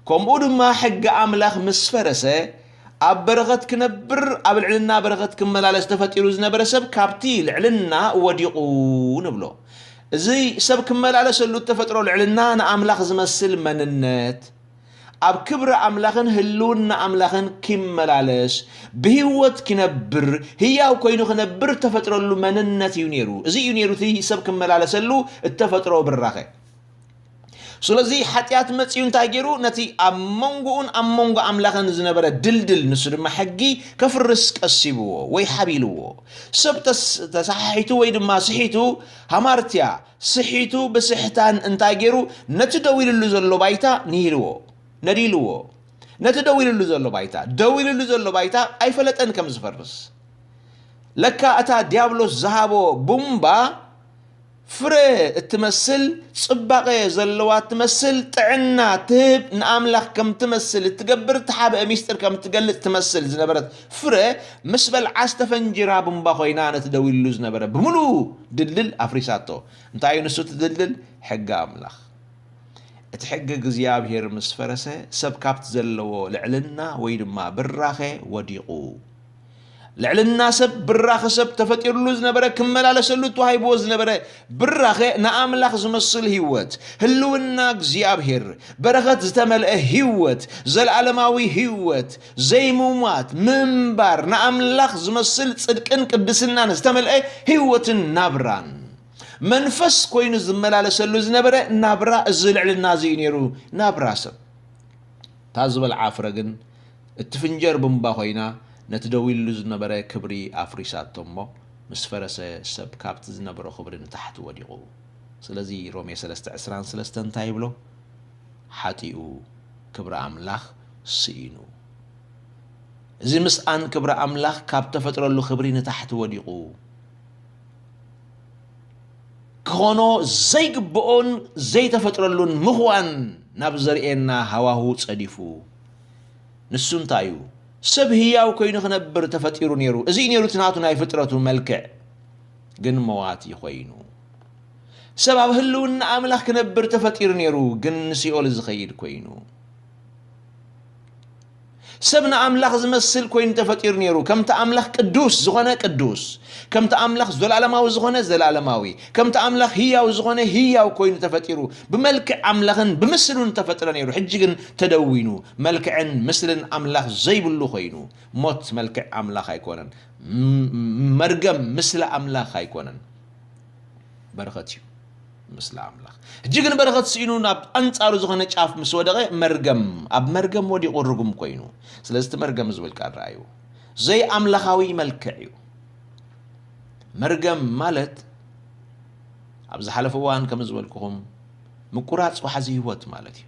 ከምኡ ድማ ሕጊ ኣምላኽ ምስ ፈረሰ፣ ኣብ በረኸት ክነብር፣ ኣብ ልዕልና በረኸት ክመላለስ ተፈጢሩ ዝነበረ ሰብ ካብቲ ልዕልና ወዲቑ ንብሎ። እዚ ሰብ ክመላለሰሉ እተፈጥሮ ልዕልና ንኣምላኽ ዝመስል መንነት፣ ኣብ ክብሪ ኣምላኽን ህልውና ኣምላኽን ኪመላለስ፣ ብህይወት ኪነብር፣ ህያው ኮይኑ ክነብር እተፈጥረሉ መንነት እዩ ነይሩ። እዚ እዩ ነይሩ እቲ ሰብ ክመላለሰሉ እተፈጥሮ ብራኸ። ስለዚ ሓጢኣት መጺኡ እንታይ ገይሩ? ነቲ ኣብ መንጎኡን ኣብ መንጎ ኣምላኽን ዝነበረ ድልድል፣ ንሱ ድማ ሕጊ፣ ከፍርስ ቀሲብዎ ወይ ሓቢልዎ። ሰብ ተስ-፣ ተሰሓሒቱ ወይ ድማ ስሒቱ፣ ሃማርትያ፣ ስሒቱ ብስሕታን እንታይ ገይሩ? ነቲ ደው ኢልሉ ዘሎ ባይታ ንሂልዎ፣ ነዲልዎ። ነቲ ደው ኢልሉ ዘሎ ባይታ፣ ደው ኢልሉ ዘሎ ባይታ ኣይፈለጠን ከም ዝፈርስ። ለካ እታ ዲያብሎስ ዝሃቦ ቡምባ ፍረ እትመስል፣ ጽባቐ ዘለዋ እትመስል፣ ጥዕና ትህብ፣ ንኣምላኽ ከም ትመስል እትገብር፣ እተሓብአ ሚስጥር ከም እትገልጽ ትመስል ዝነበረት ፍረ፣ ምስ በልዓ ዝተፈንጅራ ቡምባ ኮይና፣ ነቲ ደው ኢሉ ዝነበረ ብምሉኡ ድልድል ኣፍሪሳቶ። እንታይ እዩ ንሱ እቲ ድልድል? ሕጊ ኣምላኽ። እቲ ሕጊ እግዚኣብሔር ምስ ፈረሰ፣ ሰብ ካብቲ ዘለዎ ልዕልና ወይ ድማ ብራኸ ወዲቑ። ልዕልና ሰብ፣ ብራኸ ሰብ ተፈጢሩሉ ዝነበረ፣ ክመላለሰሉ ተዋሂብዎ ዝነበረ ብራኸ ንኣምላኽ ዝመስል ህይወት፣ ህልውና እግዚኣብሔር፣ በረኸት ዝተመልአ ህይወት፣ ዘለዓለማዊ ህይወት፣ ዘይምሟት፣ ምንባር፣ ንኣምላኽ ዝመስል ጽድቅን ቅድስናን ዝተመልአ ህይወትን ናብራን። መንፈስ ኮይኑ ዝመላለሰሉ ዝነበረ ናብራ፣ እዚ ልዕልና እዚ እዩ ነይሩ፣ ናብራ ሰብ። እታ ዝበልዓ ፍረ ግን እትፍንጀር ቡምባ ኮይና፣ ነቲ ደው ኢሉ ዝነበረ ክብሪ ኣፍሪሳቶ እሞ፣ ምስ ፈረሰ ሰብ ካብቲ ዝነበሮ ክብሪ ንታሕቲ ወዲቑ። ስለዚ ሮሜ ሰለስተ ዕስራን ሰለስተን እንታይ ይብሎ? ሓጢኡ ክብሪ ኣምላኽ ስኢኑ። እዚ ምስኣን ክብሪ ኣምላኽ ካብ ተፈጥረሉ ክብሪ ንታሕቲ ወዲቑ። ክኾኖ ዘይግብኦን ዘይተፈጥረሉን ምኽዋን ናብ ዘርእየና ሃዋሁ ጸዲፉ። ንሱ እንታይ እዩ? ሰብ ህያው ኮይኑ ክነብር ተፈጢሩ ነይሩ። እዚ እዩ ነይሩ እቲ ናቱ ናይ ፍጥረቱ መልክዕ። ግን መዋቲ ኮይኑ። ሰብ ኣብ ህልውና ኣምላኽ ክነብር ተፈጢሩ ነይሩ፣ ግን ንሲኦል ዝኸይድ ኮይኑ። ሰብ ንኣምላኽ ዝመስል ኮይኑ ተፈጢሩ ነይሩ፣ ከምቲ ኣምላኽ ቅዱስ ዝኾነ ቅዱስ፣ ከምቲ ኣምላኽ ዘላለማዊ ዝኾነ ዘላለማዊ፣ ከምቲ ኣምላኽ ህያው ዝኾነ ህያው ኮይኑ ተፈጢሩ፣ ብመልክዕ ኣምላኽን ብምስሉን ተፈጥረ ነይሩ። ሕጂ ግን ተደዊኑ፣ መልክዕን ምስልን ኣምላኽ ዘይብሉ ኮይኑ፣ ሞት መልክዕ ኣምላኽ ኣይኮነን፣ ም-፣ መርገም ምስለ ኣምላኽ ኣይኮነን። በረኸት እዩ ምስለ ኣምላኽ። ሕጂ ግን በረኸት ስኢኑ ናብ ኣንጻሩ ዝኾነ ጫፍ ምስ ወደቐ፣ መርገም፣ ኣብ መርገም ወዲቑ ርጉም ኮይኑ። ስለዚ እቲ መርገም ዝብል ቃል ረኣዩ። ዘይኣምላኻዊ መልክዕ እዩ። መርገም ማለት፣ ኣብ ዝሓለፈ እዋን ከም ዝበልኩኹም፣ ምቁራጽ ዋሕዚ ህይወት ማለት እዩ።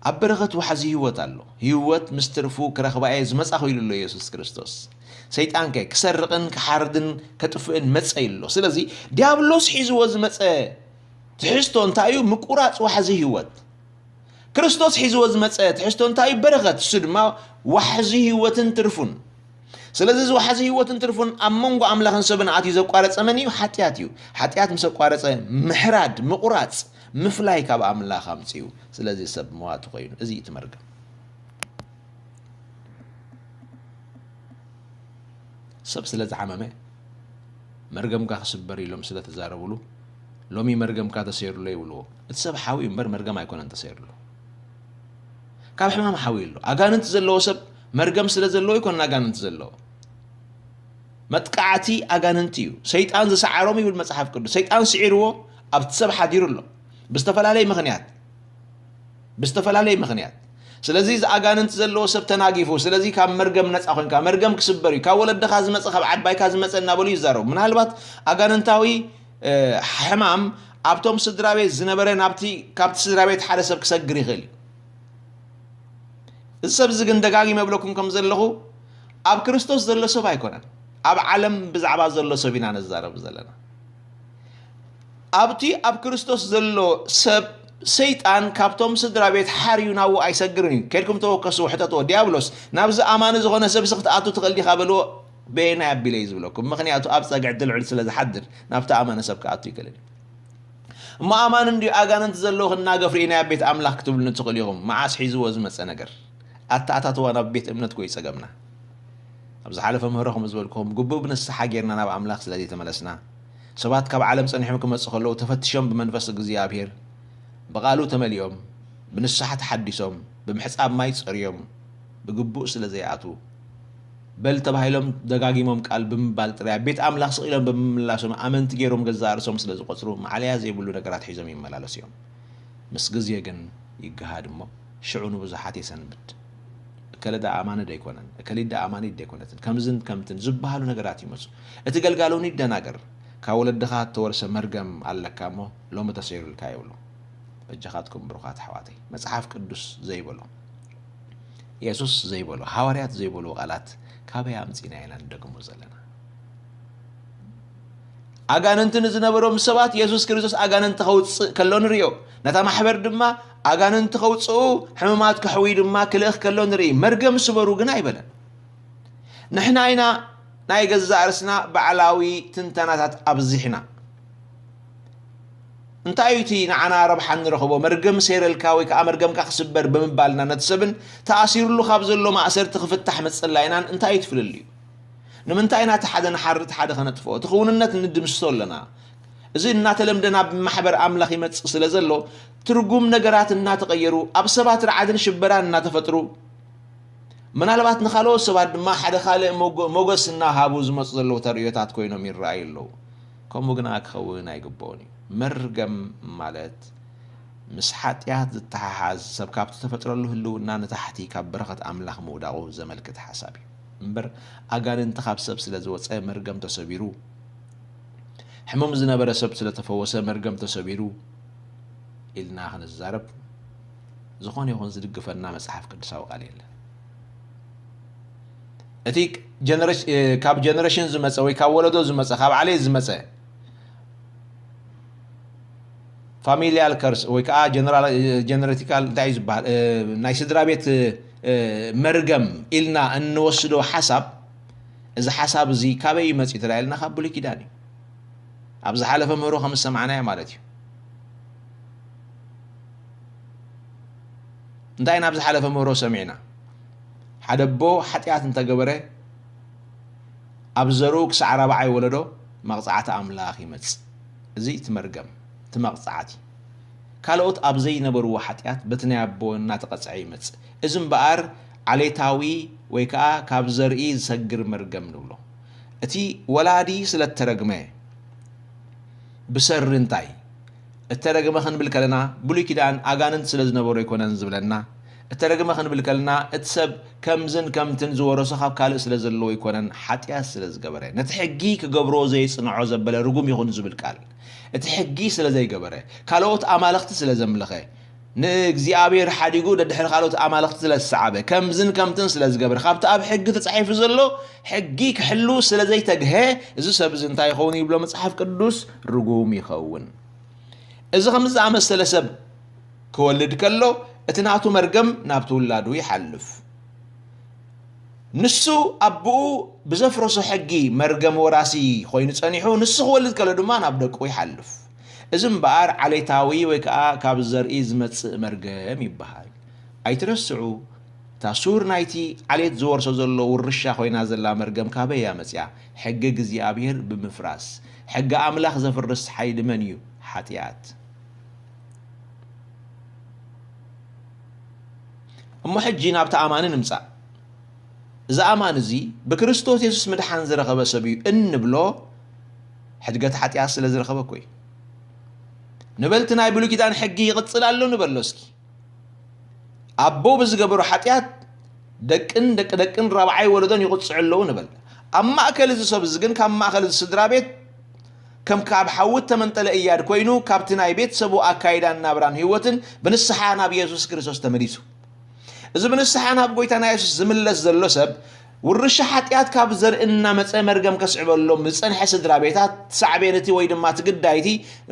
ኣብ በረኸት ዋሕዚ ህይወት ኣሎ። ህይወት ምስ ትርፉ ክረኽባ እየ ዝመጻኹ ኢሉ ኣሎ የሱስ ክርስቶስ። ሰይጣን ከ ክሰርቕን ክሓርድን ከጥፍእን መጸ ኢሉ ኣሎ። ስለዚ ዲያብሎስ ሒዝዎ ዝመጸ ትሕዝቶ እንታይ እዩ? ምቁራጽ ዋሕዚ ህይወት። ክርስቶስ ሒዝዎ ዝመጸ ትሕዝቶ እንታይ እዩ? በረኸት፣ እሱ ድማ ዋሕዚ ህይወትን ትርፉን። ስለዚ እዚ ዋሕዚ ህይወትን ትርፉን ኣብ መንጎ ኣምላኽን ሰብን ኣትዩ ዘቋረጸ መን እዩ? ሓጢኣት እዩ። ሓጢኣት ምስ ኣቋረጸ ምሕራድ፣ ምቑራጽ፣ ምፍላይ ካብ ኣምላኽ ኣምጺኡ። ስለዚ ሰብ መዋቲ ኮይኑ። እዚ እዩ እቲ መርገም። ሰብ ስለ ዝሓመመ፣ መርገምካ ክስበር ኢሎም ስለ ተዛረቡሉ፣ ሎሚ መርገምካ ተሰይሩሎ ይብልዎ። እቲ ሰብ ሓዊ እምበር መርገም ኣይኮነን ተሰይሩሉ። ካብ ሕማም ሓዊ ኣሎ። ኣጋንንቲ ዘለዎ ሰብ መርገም ስለ ዘለዎ ኣይኮነን ኣጋንንቲ ዘለዎ። መጥቃዕቲ ኣጋንንቲ እዩ። ሰይጣን ዝሰዓሮም ይብል መጽሓፍ ቅዱስ። ሰይጣን ስዒርዎ ኣብቲ ሰብ ሓዲሩ ኣሎ። ብዝተፈላለየ ምኽንያት። ብዝተፈላለየ ምኽንያት። ስለዚ እዚ ኣጋንንቲ ዘለዎ ሰብ ተናጊፉ። ስለዚ ካብ መርገም ነጻ ኮንካ፣ መርገም ክስበር እዩ። ካብ ወለድኻ ዝመጸ፣ ካብ ዓድባይካ ዝመጸ እናበሉ ይዛረቡ። ምናልባት ኣጋንንታዊ፣ እ፣ ሕማም ኣብቶም ስድራ ቤት ዝነበረ ናብቲ፣ ካብቲ ስድራ ቤት ሓደ ሰብ ክሰግር ይኽእል እዩ። እዚ ሰብ እዚ ግን ደጋጊመ እብለኩም ከም ዘለኹ ኣብ ክርስቶስ ዘሎ ሰብ ኣይኮነን። ኣብ ዓለም ብዛዕባ ዘሎ ሰብ ኢና ነዛረብ ዘለና። ኣብቲ ኣብ ክርስቶስ ዘሎ ሰብ ሰይጣን ካብቶም ስድራ ቤት ሓርዩ ናብኡ ኣይሰግርን እዩ። ከድኩም ተወከሱ፣ ሕተትዎ። ዲያብሎስ ናብዚ ኣማኒ ዝኾነ ሰብ ሲ ክትኣቱ ትኽእል ዲኻ በልዎ። በየናይ ኣቢለ እዩ ዝብለኩም? ምኽንያቱ ኣብ ጸግዒ እቲ ልዑል ስለ ዝሓድር ናብቲ ኣማኒ ሰብ ክኣቱ ይክእል እዩ። እሞ ኣማን እንድዩ ኣጋንንቲ ዘለዎ ክናገፍ ርኢናዮ ኣብ ቤት ኣምላኽ ክትብሉኒ ትኽእሉ ኢኹም። መዓስ ሒዝዎ ዝመጸ ነገር? ኣተኣታትዋ ናብ ቤት እምነት ኮዩ ጸገምና። ኣብ ዝሓለፈ ምህሮ ከም ዝበልኩኹም፣ ግቡእ ብንስሓ ጌርና ናብ ኣምላኽ ስለ ዘይተመለስና፣ ሰባት ካብ ዓለም ጸኒሖም ክመጹ ከለዉ ተፈቲሾም ብመንፈስ እግዚኣብሔር፣ ብቓሉ ተመሊኦም፣ ብንስሓ ተሓዲሶም፣ ብምሕጻብ ማይ ጸርዮም፣ ብግቡእ ስለ ዘይኣትዉ፣ በል ተባሂሎም ደጋጊሞም ቃል ብምባል ጥራይ ኣብ ቤት ኣምላኽ ስቕ ኢሎም ብምምላሶም ኣመንቲ ገይሮም ገዛእ ርእሶም ስለ ዝቖጽሩ ማዕለያ ዘይብሉ ነገራት ሒዞም ይመላለሱ እዮም። ምስ ግዜ ግን ይገሃድ እሞ ሽዑ ንብዙሓት የሰንብድ። እከለ ደኣ ኣማኒ ደይኮነን፣ እከሊት ደኣ ኣማኒት ደይኮነትን፣ ከምዝን ከምትን ዝበሃሉ ነገራት ይመጹ። እቲ ገልጋሎን ይደናገር። ካብ ወለድኻ እተወርሰ መርገም ኣለካ እሞ ሎሚ ተሰይሩልካ ይብሉ። በጃኻትኩም ብሩኻት ኣሕዋተይ፣ መጽሓፍ ቅዱስ ዘይበሎ፣ የሱስ ዘይበሎ፣ ሃዋርያት ዘይበልዎ ቃላት ካበይ ኣምጺእና ኢና ንደግሞ ዘለና? ኣጋንንቲ ንዝነበሮም ሰባት የሱስ ክርስቶስ ኣጋንንቲ ከውፅእ ከሎ ንርእዮ። ነታ ማሕበር ድማ ኣጋንንቲ ከውፅኡ፣ ሕሙማት ከሕውዩ ድማ ክልእኽ ከሎ ንርኢ። መርገም ስበሩ ግን ኣይበለን። ንሕና ኢና ናይ ገዛእ ርእስና ባዕላዊ ትንተናታት ኣብዚሕና። እንታይ እዩ እቲ ንዓና ረብሓ እንረኽቦ? መርገም ሰይረልካ ወይ ከዓ መርገምካ ክስበር ብምባልና ነቲ ሰብን ተኣሲሩሉ ካብ ዘሎ ማእሰርቲ ክፍታሕ ምጽላይናን እንታይ እዩ እቲ ፍልልዩ? ንምንታይ ኢና እቲ ሓደ ንሓሪ እቲ ሓደ ከነጥፍኦ? እቲ ክውንነት ንድምስሶ ኣለና። እዚ እናተለምደ ናብ ማሕበር ኣምላኽ ይመጽእ ስለ ዘሎ፣ ትርጉም ነገራት እናተቐየሩ፣ ኣብ ሰባት ርዓድን ሽበራን እናተፈጥሩ፣ ምናልባት ንኻልኦት ሰባት ድማ ሓደ ካልእ ሞጎ-፣ ሞገስ እናሃቡ ዝመጹ ዘለዉ ተርእዮታት ኮይኖም ይረኣዩ ኣለዉ። ከምኡ ግና ክኸውን ኣይግብኦን እዩ። መርገም ማለት ምስ ሓጢኣት ዝተሓሓዝ፣ ሰብ ካብ ዝተፈጥረሉ ህልውና ንታሕቲ ካብ በረኸት ኣምላኽ ምውዳቑ ዘመልክት ሓሳብ እዩ። እምበር ኣጋንንቲ ካብ ሰብ ስለ ዝወጸ መርገም ተሰቢሩ፣ ሕሙም ዝነበረ ሰብ ስለ ተፈወሰ መርገም ተሰቢሩ ኢልና ክንዛረብ ዝኾነ ይኹን ዝድግፈና መጽሓፍ ቅዱሳዊ ቃል የለን። እቲ ጀነሬሽ-፣ እ፣ ካብ ጀነሬሽን ዝመጸ ወይ ካብ ወለዶ ዝመጸ፣ ካብ ዓሌት ዝመጸ ፋሚሊያል ከርስ ወይ ከዓ ጀነራል፣ እ፣ ጀነሬቲካል እንታይ እዩ ዝበሃል? እ፣ ናይ ስድራ ቤት፣ እ፣ እ፣ መርገም ኢልና እንወስዶ ሓሳብ፣ እዚ ሓሳብ እዚ ካበይ እዩ መጺኡ ተላኢልና? ካብ ብሉይ ኪዳን እዩ። ኣብ ዝሓለፈ ምህሮ ከም ዝሰማዕናዮ ማለት እዩ። እንታይ ኢና ኣብ ዝሓለፈ ምህሮ ሰሚዕና? ሓደ ኣቦ ሓጢኣት እንተገበረ፣ ኣብ ዘርኡ ክሳዕ ራብዓይ ወለዶ መቕጻዕቲ ኣምላኽ ይመጽእ። እዚ እቲ መርገም፣ እቲ መቕጻዕቲ። ካልኦት ኣብ ዘይነበርዎ ሓጢኣት በቲ ናይ ኣቦ እናተቐጽዐ ይመጽእ። እዚ እምበኣር ዓሌታዊ ወይ ከኣ ካብ ዘርኢ ዝሰግር መርገም ንብሎ። እቲ ወላዲ ስለ እተረግመ፣ ብሰሪ እንታይ? እተረግመ ክንብል ከለና፣ ብሉይ ኪዳን ኣጋንንት ስለ ዝነበሩ ኣይኮነን ዝብለና። እተረግመ ክንብል ከለና፣ እቲ ሰብ ከምዝን ከምትን ዝወረሶ ካብ ካልእ ስለ ዘለዎ ኣይኮነን፣ ሓጢኣት ስለ ዝገበረ። ነቲ ሕጊ ክገብሮ ዘይጽንዖ ዘበለ ርጉም ይኹን ዝብል ቃል። እቲ ሕጊ ስለ ዘይገበረ፣ ካልኦት ኣማልኽቲ ስለ ዘምለኸ፣ ንእግዚኣብሔር ሓዲጉ ደድሕሪ ካልኦት ኣማልኽቲ ስለ ዝሰዓበ፣ ከምዝን ከምትን ስለ ዝገብረ፣ ካብቲ ኣብ ሕጊ ተጻሒፉ ዘሎ ሕጊ ክሕሉ ስለ ዘይተግሀ፣ እዚ ሰብ እዚ እንታይ ይኸውን ይብሎ መጽሓፍ ቅዱስ? ርጉም ይኸውን። እዚ ከምዚ ዝኣመሰለ ሰብ ክወልድ ከሎ፣ እቲ ናቱ መርገም ናብቲ ውላዱ ይሓልፍ። ንሱ ኣቦኡ ብዘፍረሶ ሕጊ መርገም ወራሲ ኮይኑ ጸኒሑ፣ ንሱ ክወልድ ከሎ ድማ ናብ ደቁ ይሓልፍ። እዚ እምበኣር ዓሌታዊ ወይ ከኣ ካብ ዘርኢ ዝመጽእ መርገም ይበሃል። ኣይትረስዑ፣ እታ ሱር ናይቲ ዓሌት ዝወርሶ ዘሎ ውርሻ ኮይና ዘላ መርገም ካበይ እያ መጺኣ? ሕጊ እግዚኣብሔር ብምፍራስ። ሕጊ ኣምላኽ ዘፍርስ ሓይሊ መን እዩ? ሓጢኣት። እሞ ሕጂ ናብቲ ኣማኒ ንምጻእ። እዚ ኣማኒ እዚ ብክርስቶስ የሱስ ምድሓን ዝረኸበ ሰብ እዩ እንብሎ፣ ሕድገት ሓጢኣት ስለ ዝረኸበ እኮ እዩ። ንበልቲ ናይ ብሉይ ኪዳን ሕጊ ይቕጽል ኣሎ ንበሎ እስኪ። ኣቦ ብዝገበሮ ሓጢኣት ደቅን ደቂ ደቅን ራብዓይ ወለዶን ይቕጽዑ ኣለዉ ንበል። ኣብ ማእከል እዚ ሰብ እዚ ግን፣ ካብ ማእከል እዚ ስድራ ቤት፣ ከም ካብ ሓዊ እተመንጠለ እያድ ኮይኑ፣ ካብቲ ናይ ቤተሰቡ ኣካይዳን ናብራን ህይወትን ብንስሓ ናብ የሱስ ክርስቶስ ተመሊሱ። እዚ ብንስሓ ናብ ጎይታና የሱስ ዝምለስ ዘሎ ሰብ፣ ውርሻ ሓጢኣት ካብ ዘርኢ እናመጸ መርገም ከስዕበሎም ዝጸንሐ ስድራ ቤታት ሳዕቤን እቲ ወይ ድማ እቲ ግዳይቲ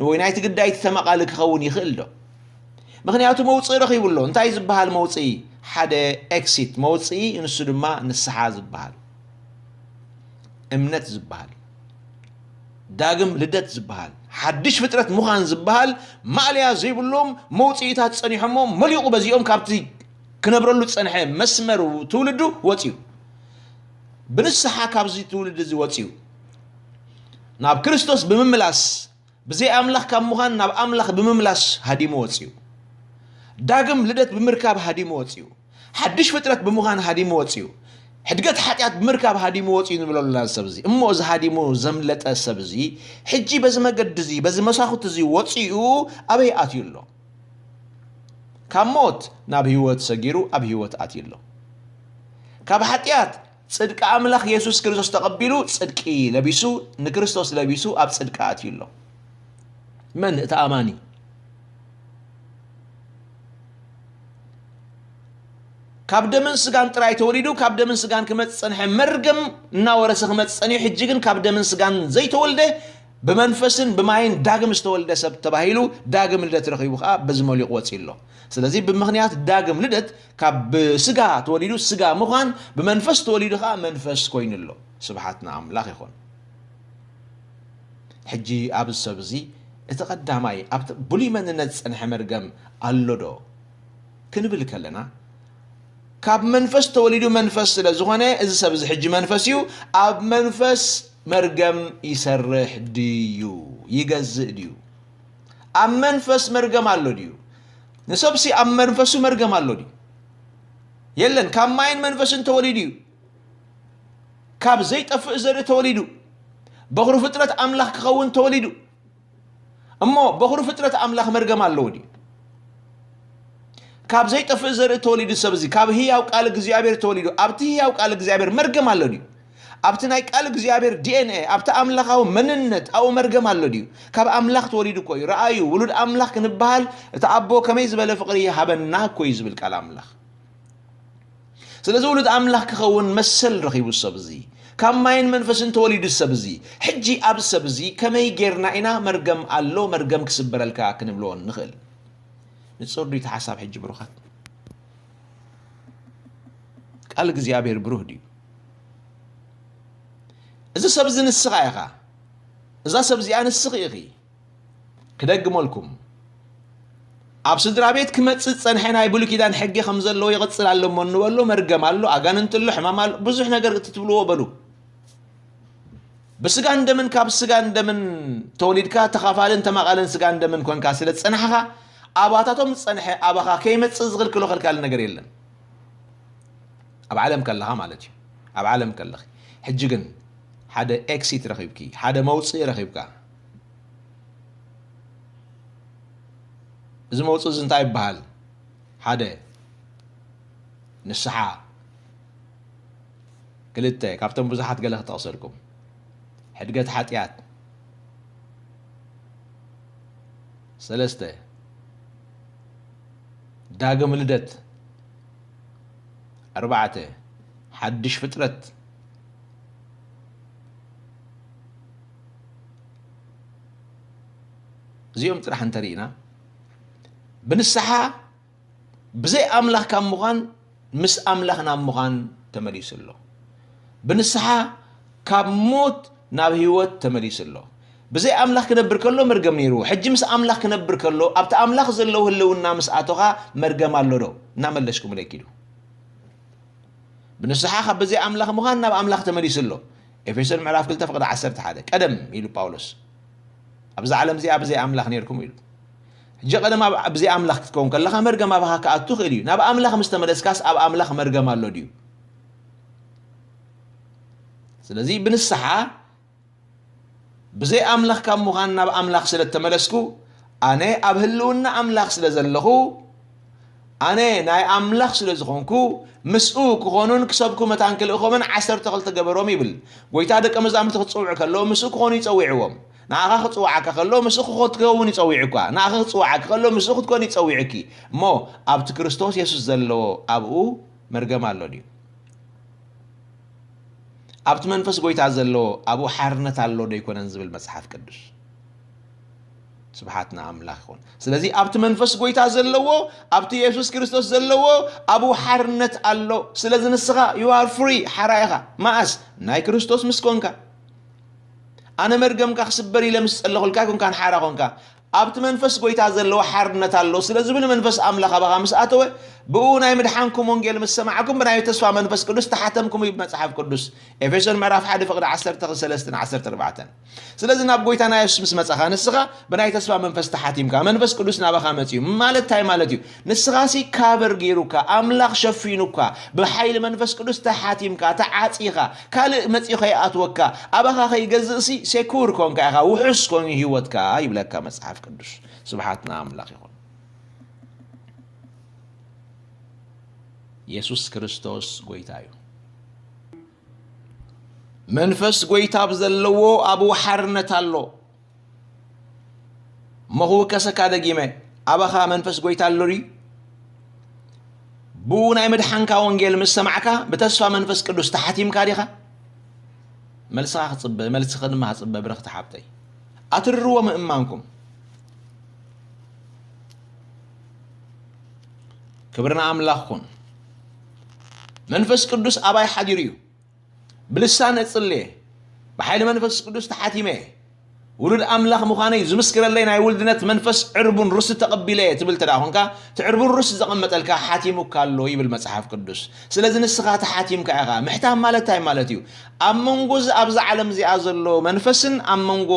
ወይ ናይቲ ግዳይቲ ተመቓሊ ክኸውን ይኽእል ዶ? ምኽንያቱ መውጽኢ ረኺቡ ኣሎ። እንታይ ዝበሃል መውጽኢ? ሓደ ኤክሲት መውጽኢ፣ ንሱ ድማ ንስሓ ዝበሃል፣ እምነት ዝበሃል፣ ዳግም ልደት ዝበሃል፣ ሓድሽ ፍጥረት ምዃን ዝበሃል ማእለያ ዘይብሎም መውጽኢታት ጸኒሖሞ፣ መሊቑ በዚኦም ካብቲ ክነብረሉ ዝጸንሐ መስመር ትውልዱ ወጺኡ። ብንስሓ ካብዚ ትውልዲ እዚ ወጺኡ ናብ ክርስቶስ ብምምላስ፣ ብዘይ ኣምላኽ ካብ ምዃን ናብ ኣምላኽ ብምምላስ ሃዲሙ ወጺኡ። ዳግም ልደት ብምርካብ ሃዲሙ ወጺኡ። ሓድሽ ፍጥረት ብምዃን ሃዲሙ ወጺኡ። ሕድገት ሓጢኣት ብምርካብ ሃዲሙ ወጺኡ ንብሎ ኣለና ሰብ እዚ። እሞ እዚ ሃዲሙ ዘምለጠ ሰብ እዚ ሕጂ በዚ መገዲ እዚ፣ በዚ መሳኹቲ እዚ ወጺኡ ኣበይ ኣትዩ ኣሎ? ካብ ሞት ናብ ህይወት ሰጊሩ ኣብ ህይወት ኣትዩ ኣሎ። ካብ ሓጢኣት ጽድቂ ኣምላኽ የሱስ ክርስቶስ ተቐቢሉ ጽድቂ ለቢሱ፣ ንክርስቶስ ለቢሱ ኣብ ጽድቂ ኣትዩ ኣሎ። መን? እቲ ኣማኒ። ካብ ደምን ስጋን ጥራይ ተወሊዱ፣ ካብ ደምን ስጋን ክመጽእ ጸንሐ፣ መርገም እናወረሰ ክመጽእ ጸኒሑ፣ ሕጂ ግን ካብ ደምን ስጋን ዘይተወልደ ብመንፈስን ብማይን ዳግም ዝተወልደ ሰብ ተባሂሉ ዳግም ልደት ረኺቡ ኸዓ በዚ መሊቑ ወፂኡ ኣሎ። ስለዚ ብምኽንያት ዳግም ልደት ካብ ብስጋ ተወሊዱ ስጋ ምዃን፣ ብመንፈስ ተወሊዱ ኸዓ መንፈስ ኮይኑ ኣሎ። ስብሓት ንኣምላኽ ይኹን። ሕጂ ኣብዚ ሰብ እዚ እቲ ቀዳማይ ኣብቲ ብሉይ መንነት ዝጸንሐ መርገም ኣሎ ዶ ክንብል ከለና፣ ካብ መንፈስ ተወሊዱ መንፈስ ስለ ዝኾነ፣ እዚ ሰብ እዚ ሕጂ መንፈስ እዩ። ኣብ መንፈስ መርገም ይሰርሕ ድዩ? ይገዝእ ድዩ? ኣብ መንፈስ መርገም ኣሎ ድዩ? ንሰብሲ ኣብ መንፈሱ መርገም ኣሎ ድዩ? የለን። ካብ ማይን መንፈስን ተወሊዱ እዩ። ካብ ዘይጠፍእ ዘርኢ ተወሊዱ፣ በኹሪ ፍጥረት ኣምላኽ ክኸውን ተወሊዱ። እሞ በኹሪ ፍጥረት ኣምላኽ መርገም ኣለዎ ድዩ? ካብ ዘይጠፍእ ዘርኢ ተወሊዱ ሰብ እዚ፣ ካብ ህያው ቃል እግዚኣብሔር ተወሊዱ፣ ኣብቲ ህያው ቃል እግዚኣብሔር መርገም ኣሎ ድዩ? ኣብቲ ናይ ቃል እግዚኣብሔር ዲ ኤን ኤ፣ ኣብቲ ኣምላኻዊ መንነት ኣብኡ መርገም ኣሎ ድዩ? ካብ ኣምላኽ ተወሊዱ እኮ እዩ። ረኣዩ፣ ውሉድ ኣምላኽ ክንበሃል እቲ ኣቦ ከመይ ዝበለ ፍቕሪ ይሃበና እኮ እዩ ዝብል ቃል ኣምላኽ። ስለዚ ውሉድ ኣምላኽ ክኸውን መሰል ረኺቡ ሰብ እዚ፣ ካብ ማይን መንፈስን ተወሊዱ ሰብ እዚ፣ ሕጂ ኣብ ሰብ እዚ ከመይ ጌርና ኢና መርገም ኣሎ፣ መርገም ክስበረልካ ክንብሎ ንኽእል? ንጹር ድዩ እቲ ሓሳብ ሕጂ ብሩኻት? ቃል እግዚኣብሔር ብሩህ ድዩ? እዚ ሰብ እዚ ንስኻ ኢኻ። እዛ ሰብ እዚኣ ንስኺ ኢኺ። ክደግመልኩም፣ ኣብ ስድራ ቤት ክመጽእ ዝጸንሐ ናይ ብሉይ ኪዳን ሕጊ ከም ዘለዎ ይቕጽል ኣሎ እሞ እንበሎ፣ መርገም ኣሎ፣ ኣጋንንቲ ኣሎ፣ ሕማም ኣሎ፣ ብዙሕ ነገር እቲ ትብልዎ በሉ። ብስጋን ደምን፣ ካብ ስጋን ደምን ተወሊድካ፣ ተኻፋልን ተማቓልን ስጋን ደምን ኮንካ ስለ ዝጸናሕኻ፣ ኣባታቶም ዝጸንሐ ኣባኻ ከይመጽእ ዝኽልክሎ ከልካሊ ነገር የለን። ኣብ ዓለም ከለኻ ማለት እዩ። ኣብ ዓለም ከለኺ። ሕጂ ግን ሓደ ኤክሲት ረኺብኪ፣ ሓደ መውጽኢ ረኺብካ። እዚ መውጽኢ እዚ እንታይ ይበሃል? ሓደ፣ ንስሓ። ክልተ፣ ካብቶም ብዙሓት ገለ ክጠቕሰልኩም። ሕድገት ሓጢኣት። ሰለስተ፣ ዳግም ልደት። ኣርባዕተ፣ ሓድሽ ፍጥረት። እዚኦም ጥራሕ እንተርኢና፣ ብንስሓ ብዘይ ኣምላኽ ካብ ምዃን ምስ ኣምላኽ ናብ ምዃን ተመሊሱ ኣሎ። ብንስሓ ካብ ሞት ናብ ህይወት ተመሊሱ ኣሎ። ብዘይ ኣምላኽ ክነብር ከሎ መርገም ነይርዎ። ሕጂ ምስ ኣምላኽ ክነብር ከሎ፣ ኣብቲ ኣምላኽ ዘለዎ ህልውና ምስ ኣቶኻ መርገም ኣሎ ዶ? እናመለስኩምለይ ኪዱ። ብንስሓ ካብ ብዘይ ኣምላኽ ምዃን ናብ ኣምላኽ ተመሊሱ ኣሎ። ኤፌሶን ምዕራፍ ክልተ ፍቕዲ ዓሰርተ ሓደ። ቀደም ኢሉ ጳውሎስ፣ ኣብዛ ዓለም እዚኣ ብዘይ ኣምላኽ ነይርኩም ኢሉ። ሕጂ ቀደም ኣብ ብዘይ ኣምላኽ ክትከውን ከለኻ መርገም ኣባኻ ክኣቱ ይኽእል እዩ። ናብ ኣምላኽ ምስ ተመለስካስ ኣብ ኣምላኽ መርገም ኣሎ ድዩ? ስለዚ ብንስሓ ብዘይ ኣምላኽ ካብ ምዃን ናብ ኣምላኽ ስለ እተመለስኩ፣ ኣነ ኣብ ህልውና ኣምላኽ ስለ ዘለኹ፣ ኣነ ናይ ኣምላኽ ስለ ዝኾንኩ፣ ምስኡ ክኾኑን ክሰብኩ መታን ክልእኾምን ዓሰርተ ክልተ ገበሮም ይብል። ጐይታ ደቀ መዛሙርቲ ክጽውዕ ከሎ፣ ምስኡ ክኾኑ ይጸውዕዎም። ንኣኻ ክጽውዓካ ከሎ፣ ምስኡ ክትከውን ይጸዊዑካ። ንኣኺ ክጽውዓኪ ከሎ፣ ምስኡ ክትኮኒ ይጸዊዑኪ። እሞ ኣብቲ ክርስቶስ የሱስ ዘሎ ኣብኡ መርገም ኣሎ ድዩ? ኣብቲ መንፈስ ጐይታ ዘሎ ኣብኡ ሓርነት ኣሎ ዶ ኣይኮነን ዝብል መጽሓፍ ቅዱስ። ስብሓት ንኣምላኽ ይኹን። ስለዚ ኣብቲ መንፈስ ጐይታ ዘለዎ፣ ኣብቲ የሱስ ክርስቶስ ዘለዎ ኣብኡ ሓርነት ኣሎ። ስለዚ ንስኻ you are free፣ ሓራ ኢኻ። መኣስ? ናይ ክርስቶስ ምስ ኮንካ። ኣነ መርገምካ ክስበር ኢለ ምስ ጸለኹልካ ኣይኮንካን ሓራ ኮንካ። ኣብቲ መንፈስ ጐይታ ዘለዎ ሓርነት ኣሎ ስለ ዝብል መንፈስ ኣምላኽ ኣባኻ ምስ ኣተወ፣ ብኡ ናይ ምድሓንኩም ወንጌል ምስ ሰማዕኩም ብናይ ተስፋ መንፈስ ቅዱስ ተሓተምኩም እዩ መጽሓፍ ቅዱስ። ኤፌሶን ምዕራፍ ሓደ ፍቕዲ ዓሰርተ ሰለስተ ዓሰርተ ኣርባዕተ። ስለዚ ናብ ጐይታ ናይ የሱስ ምስ መጻኻ ንስኻ ብናይ ተስፋ መንፈስ ተሓቲምካ፣ መንፈስ ቅዱስ ናባኻ መጺኡ ማለት እንታይ ማለት እዩ? ንስኻሲ ካቨር ገይሩካ፣ ኣምላኽ ሸፊኑካ፣ ብሓይሊ መንፈስ ቅዱስ ተሓቲምካ፣ ተዓጺኻ፣ ካልእ መጺኡ ከይኣትወካ፣ ኣባኻ ከይገዝእሲ ሴኩር ኮንካ ኢኻ፣ ውሑስ ኮይኑ ህይወትካ ይብለካ መጽሓፍ ቅዱስ። ስብሓት ንኣምላኽ ይኹን። የሱስ ክርስቶስ ጐይታ እዩ። መንፈስ ጐይታ ኣብ ዘለዎ ኣብኡ ሓርነት ኣሎ። እሞ ክውከሰካ ደጊመ፣ ኣባኻ መንፈስ ጐይታ ኣሎ ድዩ? ብኡ ናይ ምድሓንካ ወንጌል ምስ ሰማዕካ፣ ብተስፋ መንፈስ ቅዱስ ተሓቲምካ ዲኻ? መልስኻ ክጽበ፣ መልስኺ ድማ ክጽበ፣ ብርኽቲ ሓብተይ። ኣትርዎ ምእማንኩም። ክብሪ ንኣምላኽ ኩን። መንፈስ ቅዱስ ኣባይ ሓዲሩ እዩ። ብልሳን እጽልየ፣ ብሓይሊ መንፈስ ቅዱስ ተሓቲመ፣ ውሉድ ኣምላኽ ምዃነይ ዝምስክረለይ ናይ ውልድነት መንፈስ ዕርቡን ርስቲ ተቐቢለ እየ ትብል እንተ ደኣ ኾንካ፣ እቲ ዕርቡን ርስቲ ዘቐመጠልካ ሓቲሙካ ኣሎ ይብል መጽሓፍ ቅዱስ። ስለዚ ንስኻ ተሓቲምካ ኢኻ። ምሕታም ማለት እንታይ ማለት እዩ? ኣብ መንጎ እዚ ኣብዛ ዓለም እዚኣ ዘሎ መንፈስን ኣብ መንጎ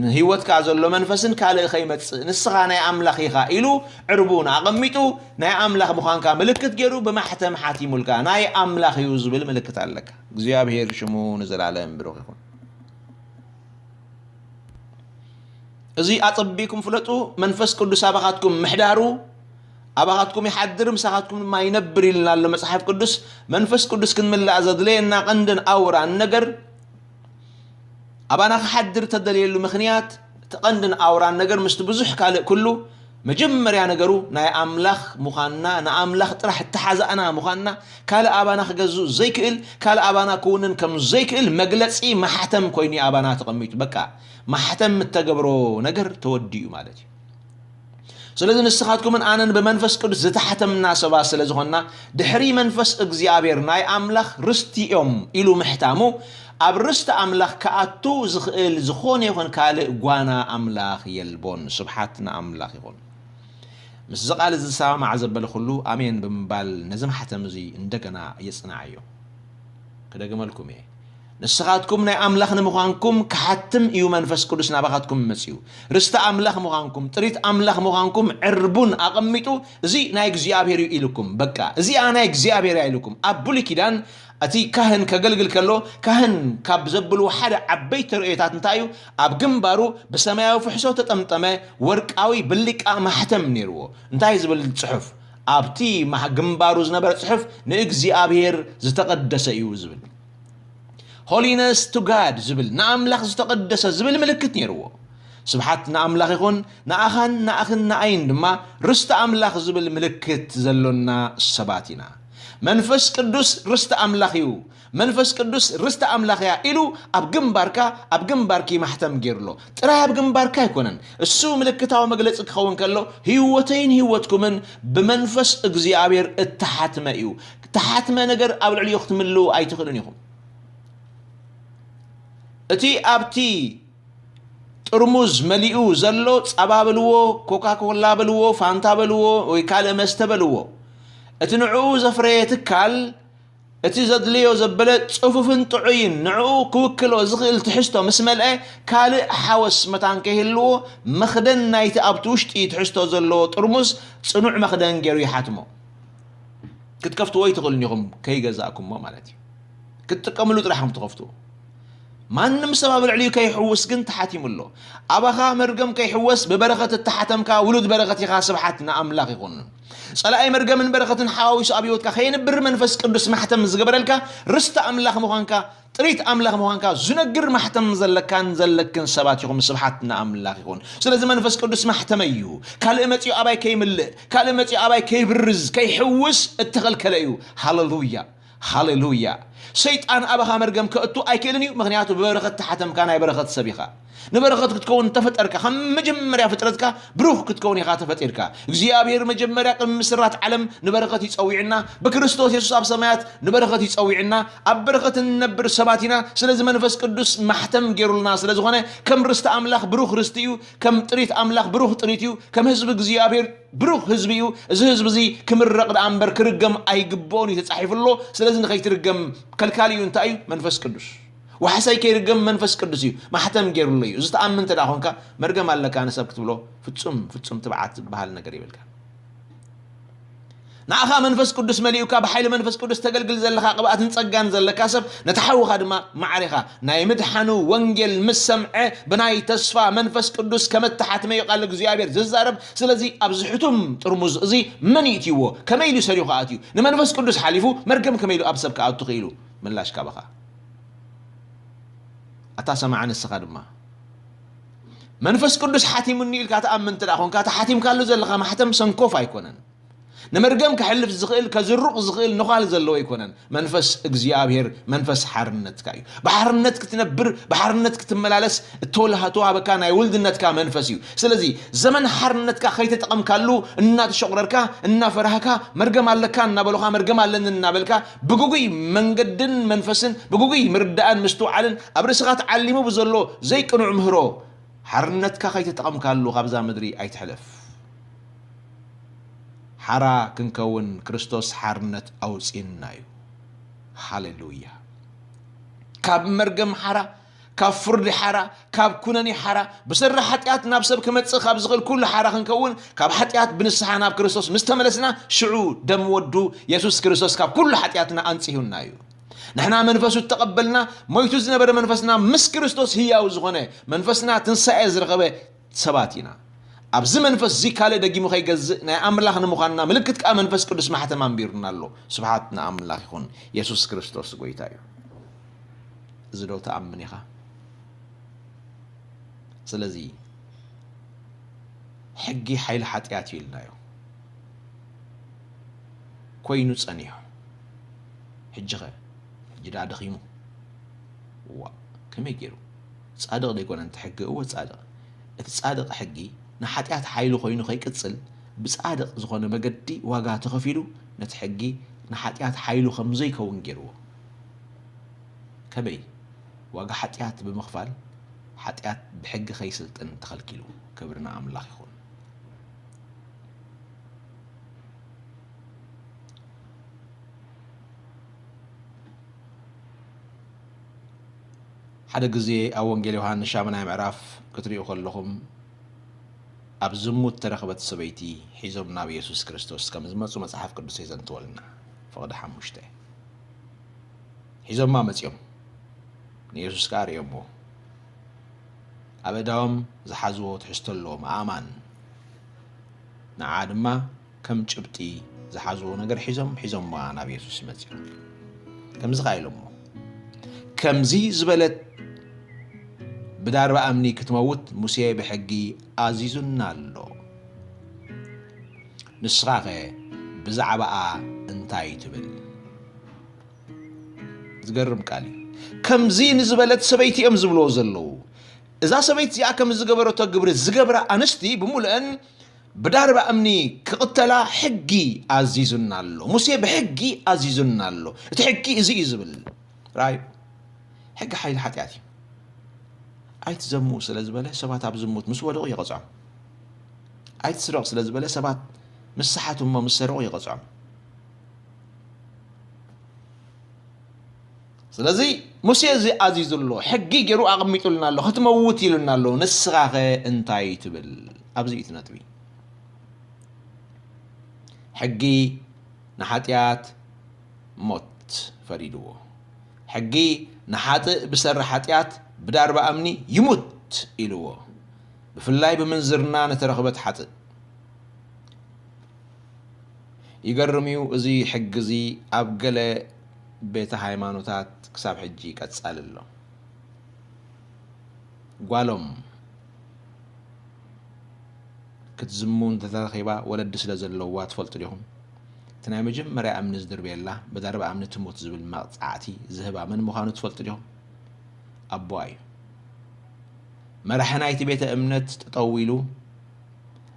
ንህይወትካ ዘሎ መንፈስን ካልእ ከይመጽእ፣ ንስኻ ናይ ኣምላኽ ኢኻ ኢሉ ዕርቡን ኣቐሚጡ፣ ናይ ኣምላኽ ምዃንካ ምልክት ገይሩ ብማሕተም ሓቲሙልካ። ናይ ኣምላኽ እዩ ዝብል ምልክት ኣለካ። እግዚኣብሔር ሽሙ ንዘላለም ብሩኽ ይኹን። እዚ ኣጸቢኩም ፍለጡ። መንፈስ ቅዱስ ኣባኻትኩም ምሕዳሩ፣ ኣባኻትኩም ይሓድር፣ ምሳኻትኩም ድማ ይነብር ኢልና ኣሎ መጽሓፍ ቅዱስ። መንፈስ ቅዱስ ክንምላእ ዘድለየና ቀንድን ኣውራን ነገር፣ ኣባና ክሓድር ተደልየሉ ምኽንያት፣ እቲ ቀንድን ኣውራን ነገር ምስቲ ብዙሕ ካልእ ኩሉ፣ መጀመርያ ነገሩ ናይ ኣምላኽ ምዃንና፣ ንኣምላኽ ጥራሕ እተሓዛእና ምዃንና፣ ካልእ ኣባና ክገዝእ ዘይክእል፣ ካልእ ኣባና ክውንን ከም ዘይክእል መግለጺ ማሕተም ኮይኑ እዩ ኣባና ተቐሚጡ። በቃ፣ ማሕተም እተገብሮ ነገር ተወዲኡ ማለት እዩ። ስለዚ ንስኻትኩምን ኣነን ብመንፈስ ቅዱስ ዝተሓተምና ሰባት ስለ ዝኾንና፣ ድሕሪ መንፈስ እግዚኣብሔር ናይ ኣምላኽ ርስቲ እዮም ኢሉ ምሕታሙ፣ ኣብ ርስቲ ኣምላኽ ክኣቱ ዝኽእል ዝኾነ ይኹን ካልእ ጓና ኣምላኽ የልቦን። ስብሓት ንኣምላኽ ይኹን። ምስዚ ቃል እዚ ዝሰማማዕ ዘበለ ኩሉ ኣሜን ብምባል ነዚ ማሕተም እዚ እንደገና የጽንዓዮ። ክደግመልኩም እየ። ንስኻትኩም ናይ ኣምላኽ ንምዃንኩም ክሓትም እዩ መንፈስ ቅዱስ ናባኻትኩም መጺኡ። ርስቲ ኣምላኽ ምዃንኩም፣ ጥሪት ኣምላኽ ምዃንኩም ዕርቡን ኣቐሚጡ፣ እዚ ናይ እግዚኣብሔር እዩ ኢልኩም። በቃ፣ እዚኣ ናይ እግዚኣብሔር እያ ኢልኩም። ኣብ ብሉይ ኪዳን እቲ ካህን ከገልግል ከሎ፣ ካህን ካብ ዘብልዎ ሓደ ዓበይቲ ተርእዮታት እንታይ እዩ? ኣብ ግንባሩ ብሰማያዊ ፍሕሶ ተጠምጠመ ወርቃዊ ብሊቃ ማሕተም ነይርዎ። እንታይ ዝብል ጽሑፍ? ኣብቲ ማሕ-፣ ግንባሩ ዝነበረ ጽሑፍ ንእግዚኣብሔር ዝተቐደሰ እዩ ዝብል። ሆሊነስ ቱ ጋድ ዝብል፣ ንኣምላኽ ዝተቐደሰ ዝብል ምልክት ነይርዎ። ስብሓት ንኣምላኽ ይኹን፣ ንኣኻን ንኣኽን ንኣይን ድማ ርስቲ ኣምላኽ ዝብል ምልክት ዘሎና ሰባት ኢና። መንፈስ ቅዱስ ርስቲ ኣምላኽ እዩ። መንፈስ ቅዱስ ርስቲ ኣምላኽ እያ ኢሉ ኣብ ግንባርካ፣ ኣብ ግንባርኪ ማሕተም ገይሩ ኣሎ። ጥራይ ኣብ ግንባርካ ኣይኮነን። እሱ ምልክታዊ መግለጺ ክኸውን ከሎ፣ ህይወተይን ህይወትኩምን ብመንፈስ እግዚኣብሔር እተሓትመ እዩ። እተሓትመ ነገር ኣብ ልዕሊኡ ክትምልኡ ኣይትኽእሉን ኢኹም። እቲ ኣብቲ ጥርሙዝ መሊኡ ዘሎ ጸባ በልዎ፣ ኮካ ኮላ በልዎ፣ ፋንታ በልዎ፣ ወይ ካልእ መስተ በልዎ፣ እቲ ንዕኡ ዘፍረየ ትካል፣ እቲ ዘድልዮ ዘበለ ጽፉፍን ጥዑይን ንዕኡ ክውክሎ ዝኽእል ትሕዝቶ ምስ መልአ፣ ካልእ ሓወስ መታን ከይህልዎ፣ መኽደን ናይቲ ኣብቲ ውሽጢ ትሕዝቶ ዘለዎ ጥርሙዝ ጽኑዕ መኽደን ገይሩ ይሓትሞ። ክትከፍትዎ ኣይትኽእሉን ኢኹም፣ ከይገዛእኩሞ ማለት እዩ። ክትጥቀምሉ ጥራሕ ኢኹም ትኸፍትዎ። ማንም ሰብ ኣብ ልዕሊኡ ከይሕውስ ግን ተሓቲሙ ኣሎ። ኣባኻ መርገም ከይሕወስ ብበረኸት እተሓተምካ ውሉድ በረኸት ኢኻ። ስብሓት ንኣምላኽ ይኹን። ጸላኢ መርገምን በረኸትን ሓዋዊሱ ኣብ ህይወትካ ከየንብር መንፈስ ቅዱስ ማሕተም ዝገበረልካ፣ ርስቲ ኣምላኽ ምዃንካ፣ ጥሪት ኣምላኽ ምዃንካ ዝነግር ማሕተም ዘለካን ዘለክን ሰባት ኢኹም። ስብሓት ንኣምላኽ ይኹን። ስለዚ መንፈስ ቅዱስ ማሕተመይ እዩ። ካልእ መጺኡ ኣባይ ከይምልእ፣ ካልእ መጺኡ ኣባይ ከይብርዝ፣ ከይሕውስ እተኸልከለ እዩ። ሃሌሉያ፣ ሃሌሉያ። ሰይጣን ኣባኻ መርገም ከእቱ ኣይክእልን እዩ፣ ምኽንያቱ ብበረኸት ተሓተምካ ናይ በረኸት ሰብ ኢኻ። ንበረኸት ክትከውን ተፈጠርካ፣ ከም መጀመርያ ፍጥረትካ ብሩኽ ክትከውን ኢኻ ተፈጢርካ። እግዚኣብሔር መጀመርያ ቅድሚ ምስራት ዓለም ንበረኸት እዩ ጸዊዕና፣ ብክርስቶስ የሱስ ኣብ ሰማያት ንበረኸት እዩ ጸዊዕና፣ ኣብ በረኸት እንነብር ሰባት ኢና። ስለዚ መንፈስ ቅዱስ ማሕተም ገይሩልና ስለ ዝኾነ፣ ከም ርስቲ ኣምላኽ ብሩኽ ርስቲ እዩ፣ ከም ጥሪት ኣምላኽ ብሩኽ ጥሪት እዩ፣ ከም ህዝቢ እግዚኣብሔር ብሩኽ ህዝቢ እዩ። እዚ ህዝቢ እዚ ክምረቕ ደኣ እምበር ክርገም ኣይግብኦን እዩ ተጻሒፉ ኣሎ። ስለዚ ንኸይትርገም ከልካሊ እዩ። እንታይ እዩ? መንፈስ ቅዱስ። ዋሕሰይ ከይርገም መንፈስ ቅዱስ እዩ። ማሕተም ገይሩሉ እዩ። እዚ ተኣምን እንተ ደኣ ኾንካ፣ መርገም ኣለካ ንሰብ ክትብሎ ፍጹም፣ ፍጹም ትብዓት ዝበሃል ነገር የብልካ። ንኣኻ መንፈስ ቅዱስ መሊኡካ፣ ብሓይሊ መንፈስ ቅዱስ ተገልግል ዘለኻ፣ ቅብኣትን ጸጋን ዘለካ ሰብ፣ ነቲ ሓውኻ ድማ ማዕሪኻ ናይ ምድሓኑ ወንጌል ምስ ሰምዐ፣ ብናይ ተስፋ መንፈስ ቅዱስ ከም እተሓትመ እዩ ቃል እግዚኣብሔር ዝዛረብ። ስለዚ ኣብዚ ሕቱም ጥርሙዝ እዚ መን ይእትይዎ? ከመይ ኢሉ ሰሪሑ ክኣትዩ? ንመንፈስ ቅዱስ ሓሊፉ መርገም ከመይ ኢሉ ኣብ ሰብ ክኣቱ ክኢሉ? ምላሽ ካባኻ። ኣታ ሰማዓ ንስኻ ድማ መንፈስ ቅዱስ ሓቲሙኒ ኢልካ ትኣምን እንተ ደኣ ኾንካ፣ እቲ ሓቲምካሉ ዘለኻ ማሕተም ሰንኮፍ ኣይኮነን። ንመርገም ከሕልፍ ዝኽእል፣ ከዝሩቕ ዝኽእል ነዃል ዘለዎ ኣይኮነን። መንፈስ እግዚኣብሔር መንፈስ ሓርነትካ እዩ። ብሓርነት ክትነብር፣ ብሓርነት ክትመላለስ እተወልሃ-፣ እተዋሃበካ ናይ ውልድነትካ መንፈስ እዩ። ስለዚ ዘመን ሓርነትካ ከይተጠቐምካሉ፣ እናተሸቑረርካ፣ እናፈራህካ፣ መርገም ኣለካ እናበሉኻ፣ መርገም ኣለኒ እናበልካ፣ ብግጉይ መንገድን መንፈስን ብግጉይ ምርዳእን ምስትውዓልን ኣብ ርእስኻ ተዓሊሙ ብዘሎ ዘይቅኑዕ ምህሮ ሓርነትካ ከይተጠቐምካሉ ካብዛ ምድሪ ኣይትሕለፍ። ሓራ ክንከውን ክርስቶስ ሓርነት ኣውፅእና እዩ። ሃሌሉያ። ካብ መርገም ሓራ፣ ካብ ፍርዲ ሓራ፣ ካብ ኩነኔ ሓራ፣ ብሰሪ ሓጢኣት ናብ ሰብ ክመጽእ ካብ ዝኽእል ኩሉ ሓራ ክንከውን፣ ካብ ሓጢኣት ብንስሓ ናብ ክርስቶስ ምስ ተመለስና፣ ሽዑ ደም ወዱ የሱስ ክርስቶስ ካብ ኩሉ ሓጢኣትና ኣንጽሁና እዩ። ንሕና መንፈሱ እተቐበልና፣ ሞይቱ ዝነበረ መንፈስና ምስ ክርስቶስ ህያው ዝኾነ፣ መንፈስና ትንሳኤ ዝረኸበ ሰባት ኢና። ኣብዚ መንፈስ እዚ ካልእ ደጊሙ ከይገዝእ ናይ ኣምላኽ ንምዃንና ምልክት ከኣ መንፈስ ቅዱስ ማሕተም ኣንቢሩና ኣሎ። ስብሓት ንኣምላኽ ይኹን። የሱስ ክርስቶስ ጎይታ እዩ። እዚ ዶ ትኣምን ኢኻ? ስለዚ ሕጊ ሓይሊ ሓጢኣት እዩ ኢልናዮ። ኮይኑ ጸኒሑ። ሕጂ ኸ? ሕጂ ደኣ ደኺሙ። ዋ፣ ከመይ ገይሩ? ጻድቕ ደይኮነ እቲ ሕጊ? እወ ጻድቕ። እቲ ጻድቕ ሕጊ ንሓጢኣት ሓይሊ ኮይኑ ከይቅጽል ብጻድቕ ዝኾነ መገዲ ዋጋ ተኸፊሉ ነቲ ሕጊ ንሓጢኣት ሓይሉ ከም ዘይከውን ገይርዎ። ከመይ? ዋጋ ሓጢኣት ብምኽፋል ሓጢኣት ብሕጊ ከይስልጥን ተኸልኪሉ። ክብሪ ንኣምላኽ ይኹን። ሓደ ግዜ ኣብ ወንጌል ዮሃንስ ሻምናይ ምዕራፍ ክትሪኡ ከለኹም፣ ኣብ ዝሙት ተረኽበት ሰበይቲ ሒዞም ናብ የሱስ ክርስቶስ ከም ዝመጹ መጽሓፍ ቅዱስ የዘንትወልና። ፍቕዲ ሓሙሽተ። ሒዞማ መጺኦም፣ ንየሱስ ከኣ ርእዮምዎ። ኣብ ኣእዳዎም ዝሓዝዎ ትሕዝቶ ኣለዎም፣ ኣእማን። ንዓ ድማ ከም ጭብጢ ዝሓዝዎ ነገር ሒዞም፣ ሒዞምዋ ናብ የሱስ መጺኦም። ከምዚ ኸኣ ኢሎሞ፣ "ከምዚ ዝበለት ብዳርባ እምኒ ክትመውት ሙሴ ብሕጊ ኣዚዙና ኣሎ። ንስኻኸ ብዛዕባኣ እንታይ ትብል?" ዝገርም ቃል እዩ። ከምዚ ንዝበለት ሰበይቲ እዮም ዝብልዎ ዘለዉ። እዛ ሰበይቲ እዚኣ ከም ዝገበረቶ ግብሪ ዝገብራ ኣንስቲ ብምሉአን ብዳርባ እምኒ ክቕተላ ሕጊ ኣዚዙና ኣሎ። ሙሴ ብሕጊ ኣዚዙና ኣሎ። እቲ ሕጊ እዚ እዩ ዝብል። ራይ፣ ሕጊ ሓይሊ ሓጢኣት እዩ። ኣይትዘሙ ስለ ዝበለ ሰባት ኣብ ዝሙት ምስ ወደቑ ይቐጽዖም። ኣይትስረቕ ስለ ዝበለ ሰባት ምስ ሰሓቱ እሞ ምስ ሰረቑ ይቐጽዖም። ስለዚ ሙሴ እዚ ኣዚዙ ኣሎ፣ ሕጊ ገይሩ ኣቐሚጡልና ኣሎ፣ ክትመውት ኢሉና ኣሎ። ንስኻኸ እንታይ ትብል? ኣብዚ እዩ እቲ ነጥቢ። ሕጊ ንሓጢኣት ሞት ፈሪድዎ። ሕጊ ንሓጥእ ብሰሪ ሓጢኣት ብዳርባ እምኒ ይሙት ኢልዎ። ብፍላይ ብምንዝርና ንተረኽበት ሓጥእ። ይገርም እዩ፣ እዚ ሕጊ እዚ ኣብ ገለ ቤተ ሃይማኖታት ክሳብ ሕጂ ቀጻሊ ኣሎ። ጓሎም ክትዝሙ እንተተረኺባ ወለዲ ስለ ዘለዋ ትፈልጡ ዲኹም? እቲ ናይ መጀመርያ እምኒ ዝድርብየላ ብዳርባ እምኒ ትሙት ዝብል መቕጻዕቲ ዝህባ መን ምዃኑ ትፈልጡ ዲኹም? ኣቦኣ እዩ። መራሒ ናይቲ ቤተ እምነት ጠጠው ኢሉ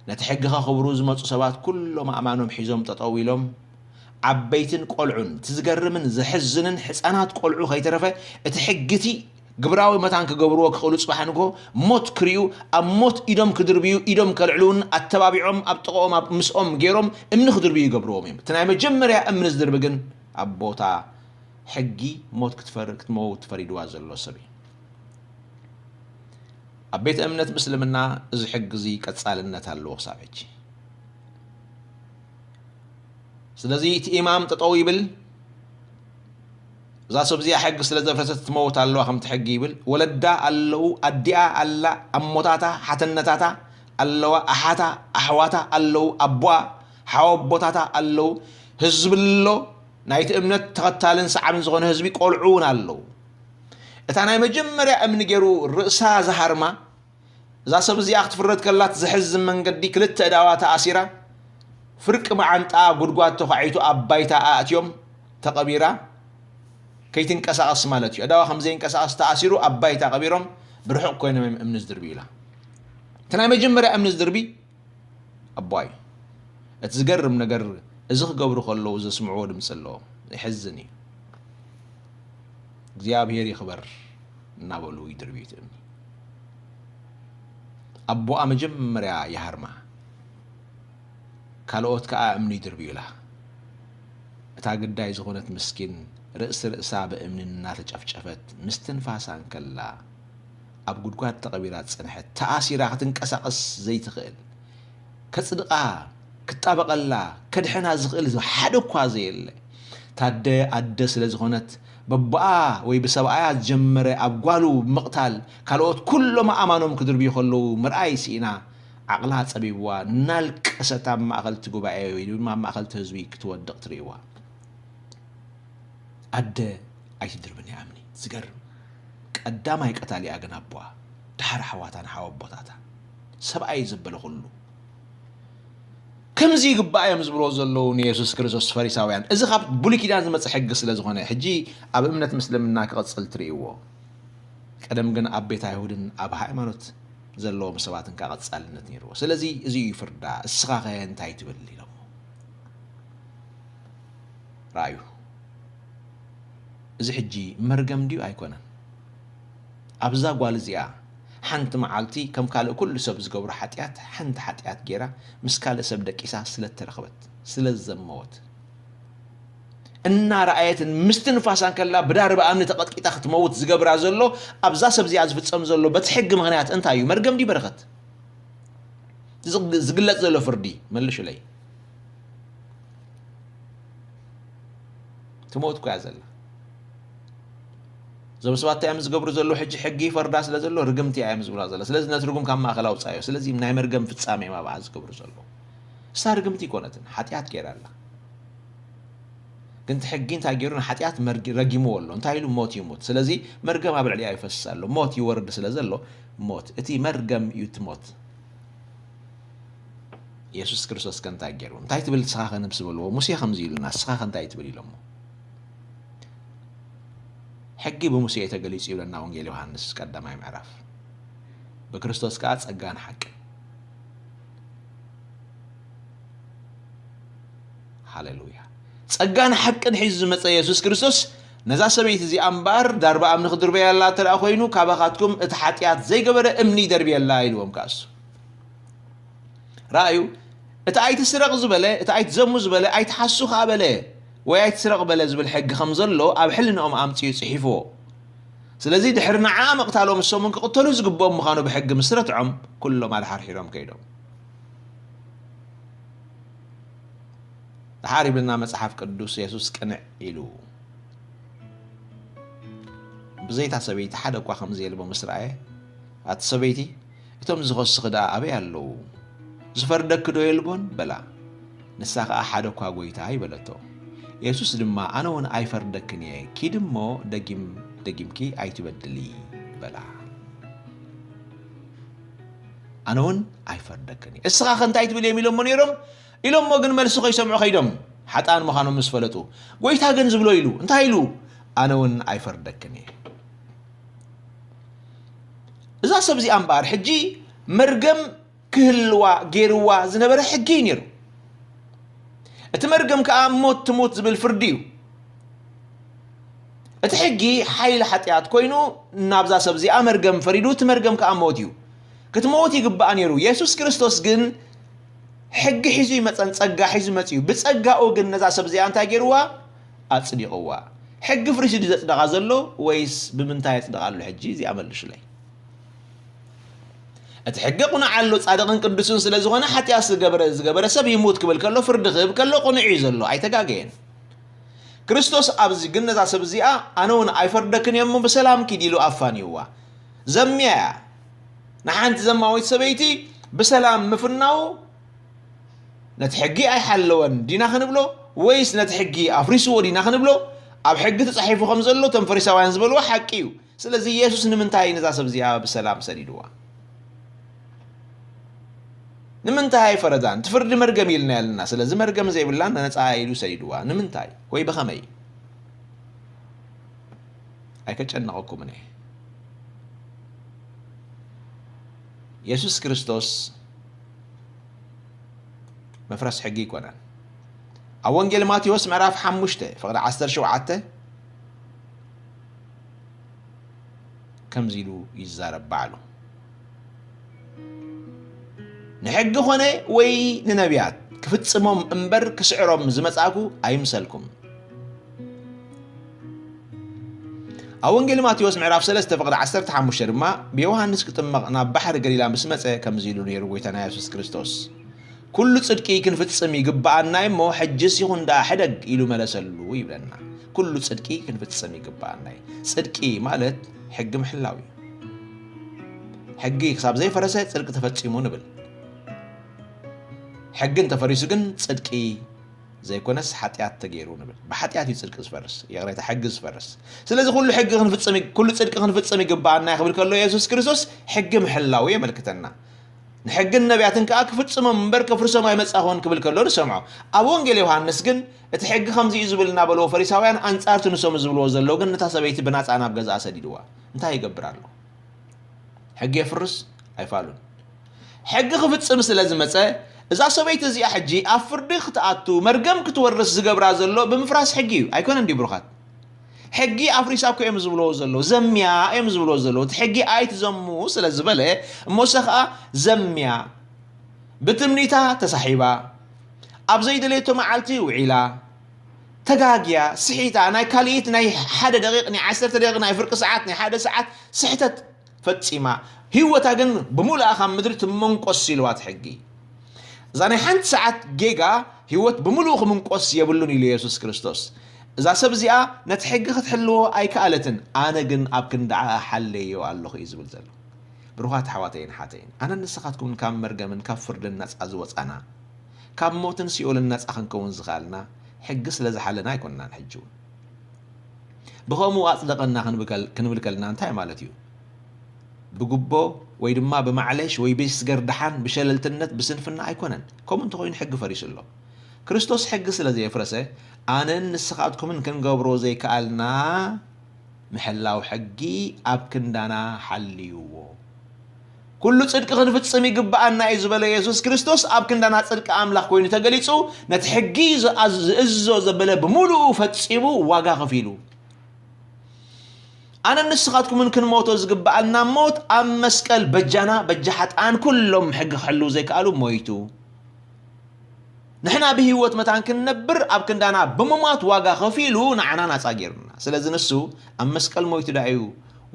ነቲ ሕጊ ከኽብሩ ዝመጹ ሰባት ኩሎም ኣእማኖም ሒዞም ጠጠው ኢሎም፣ ዓበይትን ቆልዑን፣ እቲ ዝገርምን ዘሕዝንን ሕፃናት ቆልዑ ከይተረፈ እቲ ሕጊ እቲ ግብራዊ መታን ክገብርዎ ክኽእሉ ጽባሕ ንግሆ ሞት ክርእዩ ኣብ ሞት ኢዶም ክድርብዩ ኢዶም ከልዕሉን ኣተባቢዖም ኣብ ጥቕኦም ኣብ ምስኦም ገይሮም እምኒ ክድርብዩ ይገብርዎም እዮም። እቲ ናይ መጀመርያ እምኒ ዝድርቢ ግን ኣብ ቦታ ሕጊ ሞት ክትፈር-፣ ክትመውት ፈሪድዋ ዘሎ ሰብ እዩ። ኣብ ቤተ እምነት ምስልምና እዚ ሕጊ እዚ ቀጻልነት ኣለዎ ክሳብ ሕጂ። ስለዚ እቲ ኢማም ጠጠው ይብል፣ እዛ ሰብ እዚኣ ሕጊ ስለ ዘፍረሰት ትመውት ኣለዋ ከምቲ ሕጊ ይብል። ወለዳ ኣለዉ፣ ኣዲኣ ኣላ፣ ኣሞታታ፣ ሓተነታታ ኣለዋ፣ ኣሓታ፣ ኣሕዋታ ኣለዉ፣ ኣቦኣ፣ ሓወቦታታ ኣለዉ፣ ህዝቢ ኣሎ፣ ናይቲ እምነት ተኸታልን ሰዓብን ዝኾነ ህዝቢ ቆልዑ እውን ኣለዉ። እታ ናይ መጀመርያ እምኒ ገይሩ ርእሳ ዝሃርማ፣ እዛ ሰብ እዚኣ ክትፍረድ ከላ እቲ ዘሕዝን መንገዲ ክልተ እዳዋ ተኣሲራ፣ ፍርቂ መዓንጣ ጉድጓድ ተዃዒቱ ኣብ ባይታ ኣእትዮም ተቐቢራ፣ ከይትንቀሳቐስ ማለት እዩ። ኣእዳዋ ከም ዘይንቀሳቐስ ተኣሲሩ ኣብ ባይታ ቀቢሮም ብርሑቕ ኮይኖም እዮም እምኒ ዝድርብዩ ኢላ። እቲ ናይ መጀመርያ እምኒ ዝድርቢ ኣቦኣ እዩ። እቲ ዝገርም ነገር፣ እዚ ክገብሩ ከለዉ ዘስምዕዎ ድምፂ ኣለዎም። የሕዝን እዩ። እግዚኣብሔር ይኽበር እናበሉ ይድርብዩ እቲ እምኒ። ኣቦኣ መጀመርያ ይሃርማ፣ ካልኦት ከኣ እምኒ ይድርብዩላ። እታ ግዳይ ዝኾነት ምስኪን ርእሲ ርእሳ ብእምኒ እናተጨፍጨፈት ምስትንፋሳ እንከላ ኣብ ጉድጓድ ተቐቢራ ዝጸንሐት፣ ተኣሲራ ክትንቀሳቐስ ዘይትኽእል፣ ከጽድቓ፣ ክጣበቐላ፣ ከድሕና ዝኽእል ሓደ እኳ ዘየለ። ታደ ኣደ ስለ ዝኾነት፣ በቦኣ ወይ ብሰብኣያ ዝጀመረ ኣብ ጓሉ ብምቕታል፣ ካልኦት ኩሎም ኣእማኖም ክድርብዩ ከለዉ ምርኣይ ስኢና፣ ዓቕላ ጸቢብዋ፣ እናልቀሰት ኣብ ማእከል እቲ ጉባኤ ወይ ድማ ኣብ ማእከል እቲ ህዝቢ ክትወድቕ ትርእይዋ። ኣደ ኣይትድርብን እያ እምኒ። ዝገርም። ቀዳማይ ቀታሊኣ ግን ኣቦኣ፣ ደሓር ኣሕዋታን ሓወቦታታ። ሰብኣይ ዘበለ ኩሉ። ከምዚ ይግባእ እዮም ዝብልዎ ዘለዉ ንየሱስ ክርስቶስ ፈሪሳውያን። እዚ ካብ ብሉይ ኪዳን ዝመጸ ሕጊ ስለ ዝኾነ፣ ሕጂ ኣብ እምነት ምስልምና ክቕጽል ትርእይዎ። ቀደም ግን ኣብ ቤት ኣይሁድን ኣብ ሃይማኖት ዘለዎም ሰባትን ከኣ ቀጻልነት ነይርዎ። ስለዚ እዚ እዩ ፍርዳ። እስኻኸ እንታይ ትብል? ኢሎሞ። ረኣዩ። እዚ ሕጂ መርገም ድዩ ኣይኮነን? ኣብዛ ጓል እዚኣ ሓንቲ መዓልቲ ከም ካልእ ኩሉ ሰብ ዝገብሮ ሓጢኣት፣ ሓንቲ ሓጢኣት ገይራ ምስ ካልእ ሰብ ደቂሳ ስለ እተረኽበት፣ ስለ ዝዘመወት፣ እናረኣየትን ምስትንፋሳ እንከላ ብዳርባ እምኒ ተቐጥቂጣ ክትመውት ዝገብራ ዘሎ፣ ኣብዛ ሰብ እዚኣ ዝፍጸም ዘሎ በቲ ሕጊ ምኽንያት እንታይ እዩ? መርገም ድዩ በረኸት? ዝግ-፣ ዝግለጽ ዘሎ ፍርዲ መልሹለይ። ትሞት እኮ እያ ዘላ። እዞም ሰባት እንታይ እዮም ዝገብሩ ዘለዉ? ሕጂ ሕጊ ይፈርዳ ስለ ዘሎ ርግምቲ እዮም ዝብላ ዘላ። ስለዚ ነቲ ርጉም ካብ ማእከል ኣውጻዮ። ስለዚ ናይ መርገም ፍጻሜ እዮም ኣብኣ ዝገብሩ ዘለዉ። እሳ ርግምቲ ኣይኮነትን፣ ሓጢኣት ገይራ ኣላ። ግን እቲ ሕጊ እንታይ ገይሩ? ንሓጢኣት መርጊ-፣ ረጊምዎ ኣሎ። እንታይ ኢሉ? ሞት ይሙት። ስለዚ መርገም ኣብ ልዕሊኣ ይፈስስ ኣሎ። ሞት ይወርድ ስለ ዘሎ ሞት። እቲ መርገም እዩ እቲ ሞት። የሱስ ክርስቶስ ከ እንታይ ገይሩ? እንታይ ትብል ንስኻ ከ ንብስ በልዎ? ሙሴ ከምዚ ኢሉና፣ ንስኻ ከ እንታይ ትብል ኢሎሞ? ሕጊ ብሙሴ እዩ ተገሊጹ ይብለና ወንጌል ዮሃንስ ቀዳማይ ምዕራፍ። ብክርስቶስ ከኣ ጸጋን ሓቅን። ሃሌሉያ። ጸጋን ሓቅን ሒዙ ዝመጸ የሱስ ክርስቶስ ነዛ ሰበይቲ እዚኣ እምበኣር ዳርባ እምኒ ክድርበየላ እንተ ደኣ ኮይኑ፣ ካባኻትኩም እቲ ሓጢኣት ዘይገበረ እምኒ ይደርብየላ ኢልዎም ከኣ እሱ። ረኣዩ፣ እቲ ኣይትስረቕ ዝበለ፣ እቲ ኣይትዘሙ ዝበለ፣ ኣይትሓሱ ከኣ በለ፣ ወይ ኣይትስረቕ በለ ዝብል ሕጊ ከም ዘሎ ኣብ ሕልንኦም ኣምጺኡ ጽሒፍዎ። ስለዚ ድሕሪ ንዓ ምቕታሎም ንሶም እውን ክቕተሉ ዝግብኦም ምዃኑ ብሕጊ ምስ ረትዖም፣ ኩሎም ኣድሓርሒሮም ከይዶም። ደሓር ይብልና መጽሓፍ ቅዱስ፣ የሱስ ቅንዕ ኢሉ ብዘይታ ሰበይቲ ሓደ እኳ ከም ዘየልቦ ምስ ረኣየ፣ ኣቲ ሰበይቲ፣ እቶም ዝኸሱኺ ደኣ ኣበይ ኣለዉ? ዝፈርደኪ ዶ የልቦን? በላ። ንሳ ኸኣ፣ ሓደ እኳ ጐይታይ፣ በለቶ። የሱስ ድማ፣ ኣነ እውን ኣይፈርደክን እየ፣ ኪዲ እሞ ደጊም ደጊምኪ ኣይትበድሊ፣ በላ። ኣነ እውን ኣይፈርደክን እየ። እስኻ ኸ እንታይ ትብል እዮም ኢሎሞ ነይሮም? ኢሎሞ ግን መልሲ ከይሰምዑ ኸይዶም፣ ሓጥኣን ምዃኖም ምስ ፈለጡ። ጐይታ ግን ዝብሎ ኢሉ፣ እንታይ ኢሉ? ኣነ እውን ኣይፈርደክን እየ። እዛ ሰብ እዚኣ እምበኣር ሕጂ መርገም ክህልዋ ገይርዋ ዝነበረ ሕጊ እዩ ነይሩ። እቲ መርገም ከኣ ሞት ትሙት ዝብል ፍርዲ እዩ። እቲ ሕጊ ሓይሊ ሓጢኣት ኮይኑ ናብዛ ሰብ እዚኣ መርገም ፈሪዱ፣ እቲ መርገም ከኣ ሞት እዩ። ክትመውት ይግባኣ ነይሩ። የሱስ ክርስቶስ ግን ሕጊ ሒዙ ይመጸን ጸጋ ሒዙ መጺኡ። ብጸጋኡ ግን ነዛ ሰብ እዚኣ እንታይ ገይርዋ? ኣጽዲቕዋ። ሕጊ ፍሪሱ ድዩ ዘጽደቓ ዘሎ ወይስ ብምንታይ የጽድቓ ኣሎ? ሕጂ እዚኣ መልሹለይ። እቲ ሕጊ ቁኑዕ ኣሎ፣ ጻድቕን ቅዱስን ስለ ዝኾነ፣ ሓጢኣት ዝገበረ፣ ዝገበረ ሰብ ይሙት ክብል ከሎ፣ ፍርዲ ክህብ ከሎ ቁኑዕ እዩ ዘሎ፣ ኣይተጋገየን። ክርስቶስ ኣብዚ ግን ነዛ ሰብ እዚኣ፣ ኣነ እውን ኣይፈርደክን እየ እሞ ብሰላም ኪዲ ኢሉ ኣፋንይዋ። ዘምያ እያ። ንሓንቲ ዘማዊት ሰበይቲ ብሰላም ምፍናው ነቲ ሕጊ ኣይሓለወን ዲና ክንብሎ፣ ወይስ ነቲ ሕጊ ኣፍሪስዎ ዲና ክንብሎ? ኣብ ሕጊ ተጻሒፉ ከም ዘሎ እቶም ፈሪሳውያን ዝበልዎ ሓቂ እዩ። ስለዚ የሱስ ንምንታይ ነዛ ሰብ እዚኣ ብሰላም ሰዲድዋ? ንምንታይ ኣይፈረዳን? እቲ ፍርዲ መርገም ኢልና ያልና። ስለዚ መርገም ዘይብላን ነጻ ኢሉ ሰዲድዋ። ንምንታይ? ወይ ብኸመይ? ኣይከጨነቐኩምን እየ። የሱስ ክርስቶስ መፍረስ ሕጊ ኣይኮነን። ኣብ ወንጌል ማቴዎስ ምዕራፍ ሓሙሽተ ፍቕዲ ዓሰርተ ሸውዓተ ከምዚ ኢሉ ይዛረብ ባዕሉ። ንሕጊ ኾነ ወይ ንነቢያት ክፍጽሞም እምበር ክስዕሮም ዝመጻእኩ ኣይምሰልኩም። ኣብ ወንጌል ማቴዎስ ምዕራፍ ሰለስተ ፍቕዲ ዓሰርተ ሓሙሽተ ድማ ብዮሃንስ ክጥመቕ ናብ ባሕሪ ገሊላ ምስ መጸ ከምዚ ኢሉ ነይሩ ጎይታና የሱስ ክርስቶስ። ኩሉ ጽድቂ ክንፍጽም ይግብኣና እሞ፣ ሕጅስ ይኹን ደኣ ሕደግ ኢሉ መለሰሉ ይብለና። ኩሉ ጽድቂ ክንፍጽም ይግብኣና እዩ። ጽድቂ ማለት ሕጊ ምሕላው እዩ። ሕጊ ክሳብ ዘይፈረሰ ጽድቂ ተፈጺሙ ንብል። ሕጊ እንተፈሪሱ ግን ጽድቂ ዘይኮነስ ሓጢኣት ተገይሩ ንብል። ብሓጢኣት እዩ ጽድቂ ዝፈርስ፣ ይቕሬታ፣ ሕጊ ዝፈርስ። ስለዚ ኩሉ ሕጊ ክንፍጽም ይ-፣ ኩሉ ጽድቂ ክንፍጽም ይግብኣና እዩ ክብል ከሎ የሱስ ክርስቶስ ሕጊ ምሕላው የመልክተና። ንሕግን ነቢያትን ከኣ ክፍጽሞም እምበር ከፍርሶም ኣይመጻኹን ክብል ከሎ ንሰምዖ። ኣብ ወንጌል ዮሃንስ ግን እቲ ሕጊ ከምዚ እዩ ዝብል እናበልዎ ፈሪሳውያን ኣንጻርቲ ንሶም ዝብልዎ ዘለዉ ግን ነታ ሰበይቲ ብናጻ ናብ ገዛኣ ሰዲድዋ። እንታይ ይገብር ኣሎ? ሕጊ የፍርስ ኣይፋሉን። ሕጊ ክፍጽም ስለ ዝመጸ እዛ ሰበይቲ እዚኣ ሕጂ ኣብ ፍርዲ ክትኣቱ መርገም ክትወርስ ዝገብራ ዘሎ ብምፍራስ ሕጊ እዩ። ኣይኮነን ድዩ ብሩኻት? ሕጊ ኣፍሪሳ እኮ እዮም ዝብልዎ ዘለዉ፣ ዘምያ እዮም ዝብልዎ ዘለዉ። እቲ ሕጊ ኣይትዘሙ ስለ ዝበለ እሞ እሳ ኸኣ ዘምያ፣ ብትምኒታ ተሳሒባ፣ ኣብ ዘይደለየቶ መዓልቲ ውዒላ፣ ተጋግያ፣ ስሒታ፣ ናይ ካልኢት ናይ ሓደ ደቂቕ፣ ናይ ዓሰርተ ደቂቕ፣ ናይ ፍርቂ ሰዓት፣ ናይ ሓደ ሰዓት ስሕተት ፈጺማ፣ ህይወታ ግን ብምሉኣ ካብ ምድሪ ትመንቆስ ኢልዋ እቲ ሕጊ። እዛ ናይ ሓንቲ ሰዓት ጌጋ ህይወት ብምሉኡ ክምንቆስ የብሉን ኢሉ የሱስ ክርስቶስ። እዛ ሰብ እዚኣ ነቲ ሕጊ ክትሕልዎ ኣይከኣለትን፣ ኣነ ግን ኣብ ክንዳኣ ሓለዮ ኣለኹ እዩ ዝብል ዘሎ። ብሩኻት ኣሕዋተይን ኣሓተይን፣ ኣነን ንስኻትኩምን ካብ መርገምን ካብ ፍርድን ነጻ ዝወጻና፣ ካብ ሞትን ሲኦልን ነጻ ክንከውን ዝኸኣልና ሕጊ ስለ ዝሓለና ኣይኮንናን። ሕጂ እውን ብኸምኡ ኣጽደቐና ክንብል ከል-፣ ክንብል ከልና እንታይ ማለት እዩ? ብጉቦ ወይ ድማ ብማዕለሽ ወይ ብስገር ደሓን፣ ብሸለልትነት፣ ብስንፍና ኣይኮነን። ከምኡ እንተኾይኑ ሕጊ ፈሪሱ ኣሎ። ክርስቶስ ሕጊ ስለ ዘየፍረሰ፣ ኣነን ንስኻትኩምን ክንገብሮ ዘይከኣልና ምሕላው ሕጊ ኣብ ክንዳና ሓልይዎ። ኩሉ ጽድቂ ክንፍጽም ይግብኣና እዩ ዝበለ የሱስ ክርስቶስ ኣብ ክንዳና ጽድቂ ኣምላኽ ኮይኑ ተገሊጹ፣ ነቲ ሕጊ ዝኣዝ-፣ ዝእዝዞ ዘበለ ብምሉኡ ፈጺሙ ዋጋ ከፊሉ። ኣነን ንስኻትኩምን ክንሞቶ ዝግብኣና ሞት ኣብ መስቀል በጃና፣ በጃ ሓጥኣን ኩሎም ሕጊ ክሕልዉ ዘይከኣሉ ሞይቱ። ንሕና ብህይወት መታን ክንነብር ኣብ ክንዳና ብምማት ዋጋ ከፊሉ ንዓና ናጻ ገይሩና። ስለዚ ንሱ ኣብ መስቀል ሞይቱ ደኣ እዩ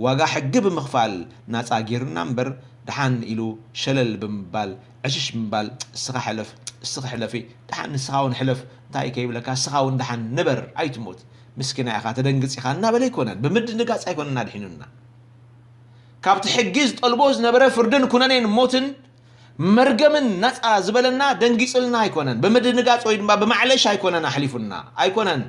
ዋጋ ሕጊ ብምኽፋል ናጻ ገይሩና እምበር፣ ደሓን ኢሉ ሸለል ብምባል፣ ዕሽሽ ብምባል፣ እስኻ ሕለፍ፣ እስኺ ሕለፊ፣ ደሓን ንስኻ እውን ሕለፍ፣ እንታይ ከይብለካ፣ እስኻ እውን ደሓን ንበር፣ ኣይትሞት፣ ምስኪና ኢኻ፣ ተደንግጽ ኢኻ እናበለ ኣይኮነን፣ ብምድንጋጽ ኣይኮነን ኣድሒኑና። ካብቲ ሕጊ ዝጠልቦ ዝነበረ ፍርድን ኩነኔን ሞትን መርገምን ናጻ ዝበለና ደንጊጽልና ኣይኮነን፣ ብምድንጋጽ ወይ ድማ ብማዕለሽ ኣይኮነን ኣሕሊፉና፣ ኣይኮነን።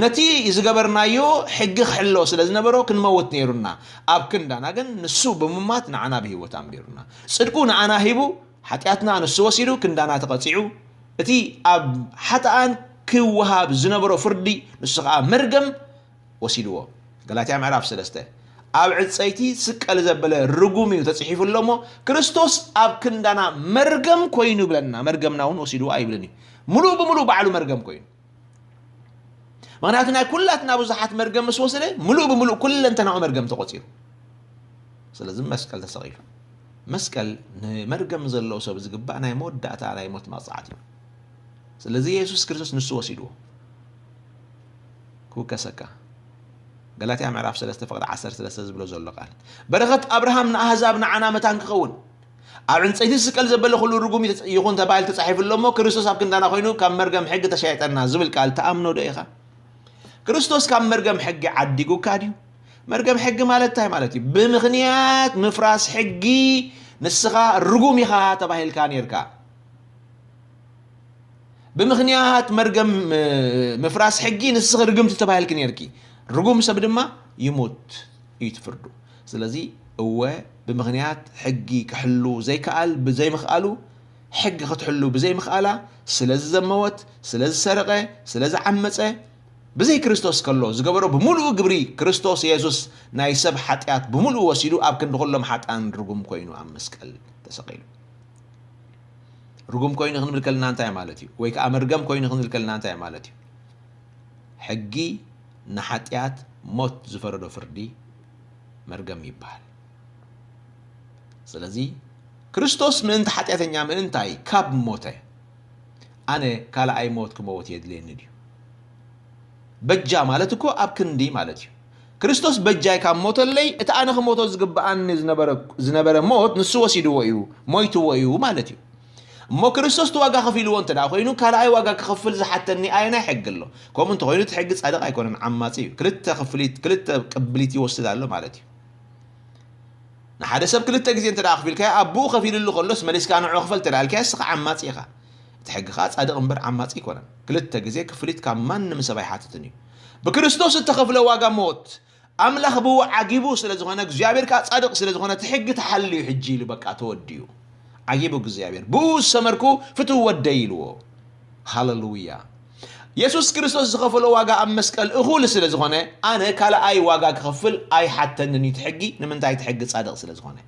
ነቲ ዝገበርናዮ ሕጊ ክሕሎ ስለ ዝነበሮ ክንመውት ነይሩና። ኣብ ክንዳና ግን ንሱ ብምማት ንዓና ብህይወት ኣንቢሩና። ጽድቁ ንዓና ሂቡ፣ ሓጢኣትና ንሱ ወሲዱ፣ ክንዳና ተቐጺዑ፣ እቲ ኣብ ሓጥኣን ክወሃብ ዝነበሮ ፍርዲ፣ ንሱ ኸኣ መርገም ወሲድዎ። ገላትያ ምዕራፍ ሰለስተ። ኣብ ዕንጸይቲ ስቀል ዘበለ ርጉም እዩ ተጽሒፉ ኣሎ እሞ፣ ክርስቶስ ኣብ ክንዳና መርገም ኮይኑ ይብለና፣ መርገምና እውን ወሲድዎ ኣይብልን እዩ። ምሉእ ብምሉእ ባዕሉ መርገም ኮይኑ። ምኽንያቱ ናይ ኩላትና ብዙሓት መርገም ምስ ወሰደ፣ ምሉእ ብምሉእ ኩለንተናኡ መርገም ተቖጺሩ። ስለዚ መስቀል ተሰቒሉ። መስቀል ንመርገም ዘለዎ ሰብ ዝግባእ ናይ መወዳእታ ናይ ሞት መቕጻዕቲ እዩ። ስለዚ የሱስ ክርስቶስ ንሱ ወሲድዎ። ክውከሰካ። ገላትያ ምዕራፍ ሰለስተ ፍቕዲ ዓሰርተ ሰለስተ ዝብሎ ዘሎ ቃል። በረኸት ኣብርሃም ንኣህዛብ ንዓና መታን ክኸውን። ኣብ ዕንጸይቲ ዝስቀል ዘበለ ኩሉ ርጉም ይተ-፣ ይኹን ተባሂሉ ተጻሒፉ ኣሎ እሞ፣ ክርስቶስ ኣብ ክንዳና ኮይኑ ካብ መርገም ሕጊ ተሻይጠና ዝብል ቃል ትኣምኖ ዶ ኢኻ? ክርስቶስ ካብ መርገም ሕጊ ዓዲጉካ ድዩ? መርገም ሕጊ ማለት እንታይ ማለት እዩ? ብምኽንያት ምፍራስ ሕጊ ንስኻ ርጉም ኢኻ ተባሂልካ ኔርካ። ብምኽንያት መርገም፣ እ፣ ምፍራስ ሕጊ ንስኺ ርግምቲ ተባሂልኪ ኔርኪ። ርጉም ሰብ ድማ ይሙት እዩ እቲ ፍርዱ። ስለዚ እወ፣ ብምኽንያት ሕጊ ክሕሉ ዘይከኣል፣ ብዘይምኽኣሉ ሕጊ ክትሕሉ ብዘይምኽኣላ፣ ስለ ዝዘመወት፣ ስለ ዝሰረቐ፣ ስለ ዝዓመጸ፣ ብዘይ ክርስቶስ ከሎ ዝገበሮ ብምሉኡ ግብሪ ክርስቶስ የሱስ ናይ ሰብ ሓጢኣት ብምሉኡ ወሲዱ ኣብ ክንዲ ኩሎም ሓጥኣን ርጉም ኮይኑ ኣብ መስቀል ተሰቒሉ። ርጉም ኮይኑ ክንብል ከለና እንታይ ማለት እዩ? ወይ ከኣ መርገም ኮይኑ ክንብል ከለና እንታይ ማለት እዩ? ሕጊ ንሓጢኣት ሞት ዝፈረዶ ፍርዲ መርገም ይበሃል። ስለዚ ክርስቶስ ምእንቲ ሓጢኣተኛ ምእንታይ ካብ ሞተ፣ ኣነ ካልኣይ ሞት ክመውት የድልየኒ ድዩ? በጃ ማለት እኮ ኣብ ክንዲ ማለት እዩ። ክርስቶስ በጃይ ካብ ሞተለይ፣ እቲ ኣነ ክሞቶ ዝግብኣኒ ዝነበረ፣ ዝነበረ ሞት ንሱ ወሲድዎ እዩ፣ ሞይትዎ እዩ ማለት እዩ። እሞ ክርስቶስ እቲ ዋጋ ከፊልዎ እንተ ደኣ ኮይኑ፣ ካልኣይ ዋጋ ክኸፍል ዝሓተኒ ኣየናይ ሕጊ ኣሎ? ከምኡ እንተኾይኑ፣ እቲ ሕጊ ጻድቕ ኣይኮነን፣ ዓማጺ እዩ። ክልተ ክፍሊት፣ ክልተ ቅብሊት ይወስድ ኣሎ ማለት እዩ። ንሓደ ሰብ ክልተ ግዜ እንተ ደኣ ከፊልካዮ፣ ኣቦኡ ከፊልሉ ከሎስ መሊስካ ንዕኡ ክፈል እንተ ደኣ ኢልካዮ፣ ንስኻ ዓማጺ ኢኻ። እቲ ሕጊ ከኣ ጻድቕ እምበር ዓማጺ ኣይኮነን። ክልተ ግዜ ክፍሊት ካብ ማንም ሰብ ኣይሓትትን እዩ። ብክርስቶስ እተኸፍለ ዋጋ ሞት፣ ኣምላኽ ብኡ ዓጊቡ ስለ ዝኾነ፣ እግዚኣብሔር ከኣ ጻድቕ ስለ ዝኾነ፣ እቲ ሕጊ ተሓልዩ ሕጂ ኢሉ በቃ ተወዲኡ። ዓጊቡ እግዚኣብሔር። ብኡ ዝሰመርኩ ፍትው ወደይ ኢልዎ። ሃሌሉያ። የሱስ ክርስቶስ ዝኸፈሎ ዋጋ ኣብ መስቀል እኹል ስለ ዝኾነ፣ ኣነ ካልኣይ ዋጋ ክኸፍል ኣይሓተንን እዩ እቲ ሕጊ። ንምንታይ? እቲ ሕጊ ጻድቕ ስለ ዝኾነ።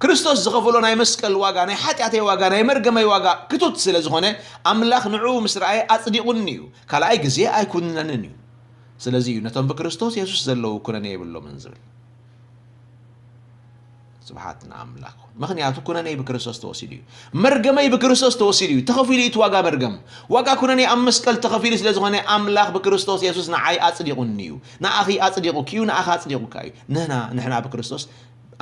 ክርስቶስ ዝኸፈሎ ናይ መስቀል ዋጋ፣ ናይ ሓጢኣተይ ዋጋ፣ ናይ መርገመይ ዋጋ ክቱት ስለ ዝኾነ፣ ኣምላኽ ንዕኡ ምስ ረኣየ ኣጽዲቑኒ እዩ። ካልኣይ ግዜ ኣይኩንነንን እዩ። ስለዚ እዩ ነቶም ብክርስቶስ የሱስ ዘለዉ ኩነኔ የብሎምን ዝብል። ስብሓት ንኣምላኽ። ምኽንያቱ ኩነኔይ ብክርስቶስ ተወሲዱ እዩ። መርገመይ ብክርስቶስ ተወሲዱ እዩ። ተኸፊሉ እዩ እቲ ዋጋ መርገም። ዋጋ ኩነኔ ኣብ መስቀል ተኸፊሉ ስለ ዝኾነ ኣምላኽ ብክርስቶስ የሱስ ንዓይ ኣጽዲቑኒ እዩ። ንኣኺ ኣጽዲቑኪ እዩ፣ ንኣኻ ኣጽዲቑካ እዩ። ንህና፣ ንሕና ብክርስቶስ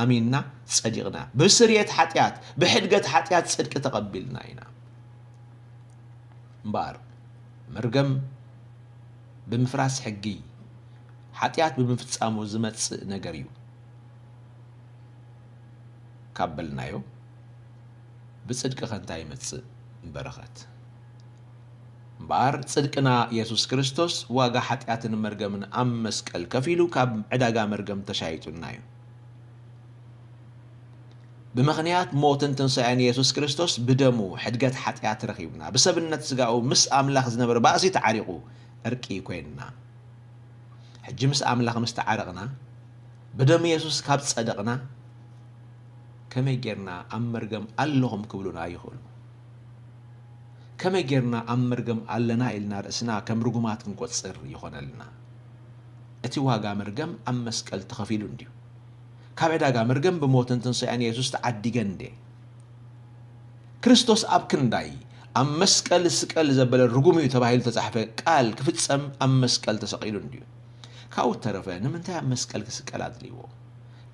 ኣሚንና ጸዲቕና። ብስርየት ሓጢኣት፣ ብሕድገት ሓጢኣት ጽድቂ ተቐቢልና ኢና። እምበኣር መርገም ብምፍራስ ሕጊ፣ ሓጢኣት ብምፍጻሙ ዝመጽእ ነገር እዩ ካብ በልናዮ፣ ብጽድቂ ከ እንታይ ይመጽእ? በረኸት። እምበኣር ጽድቅና የሱስ ክርስቶስ ዋጋ ሓጢኣትን መርገምን ኣብ መስቀል ከፊሉ ካብ ዕዳጋ መርገም ተሻይጡልና እዩ። ብምኽንያት ሞትን ትንሳኤን የሱስ ክርስቶስ ብደሙ ሕድገት ሓጢኣት ረኺብና፣ ብሰብነት ስጋኡ ምስ ኣምላኽ ዝነበረ ባእሲ ተዓሪቑ ዕርቂ ኮይንና። ሕጂ ምስ ኣምላኽ ምስ ተዓረቕና፣ ብደም የሱስ ካብ ጸደቕና፣ ከመይ ጌርና ኣብ መርገም ኣለኹም ክብሉና ይኽእሉ? ከመይ ጌርና ኣብ መርገም ኣለና ኢልና ርእስና ከም ርጉማት ክንቆጽር ይኾነልና? እቲ ዋጋ መርገም ኣብ መስቀል ተኸፊሉ እንድዩ። ካብ ዕዳጋ መርገም ብሞትን ትንሳኤን የሱስ ተዓዲገ እንዴ? ክርስቶስ ኣብ ክንዳይ ኣብ መስቀል ስቀል ዘበለ ርጉም እዩ ተባሂሉ ተጻሕፈ ቃል ክፍጸም ኣብ መስቀል ተሰቒሉ እንድዩ። ካብኡ ተረፈ ንምንታይ ኣብ መስቀል ክስቀል ኣድልይዎ?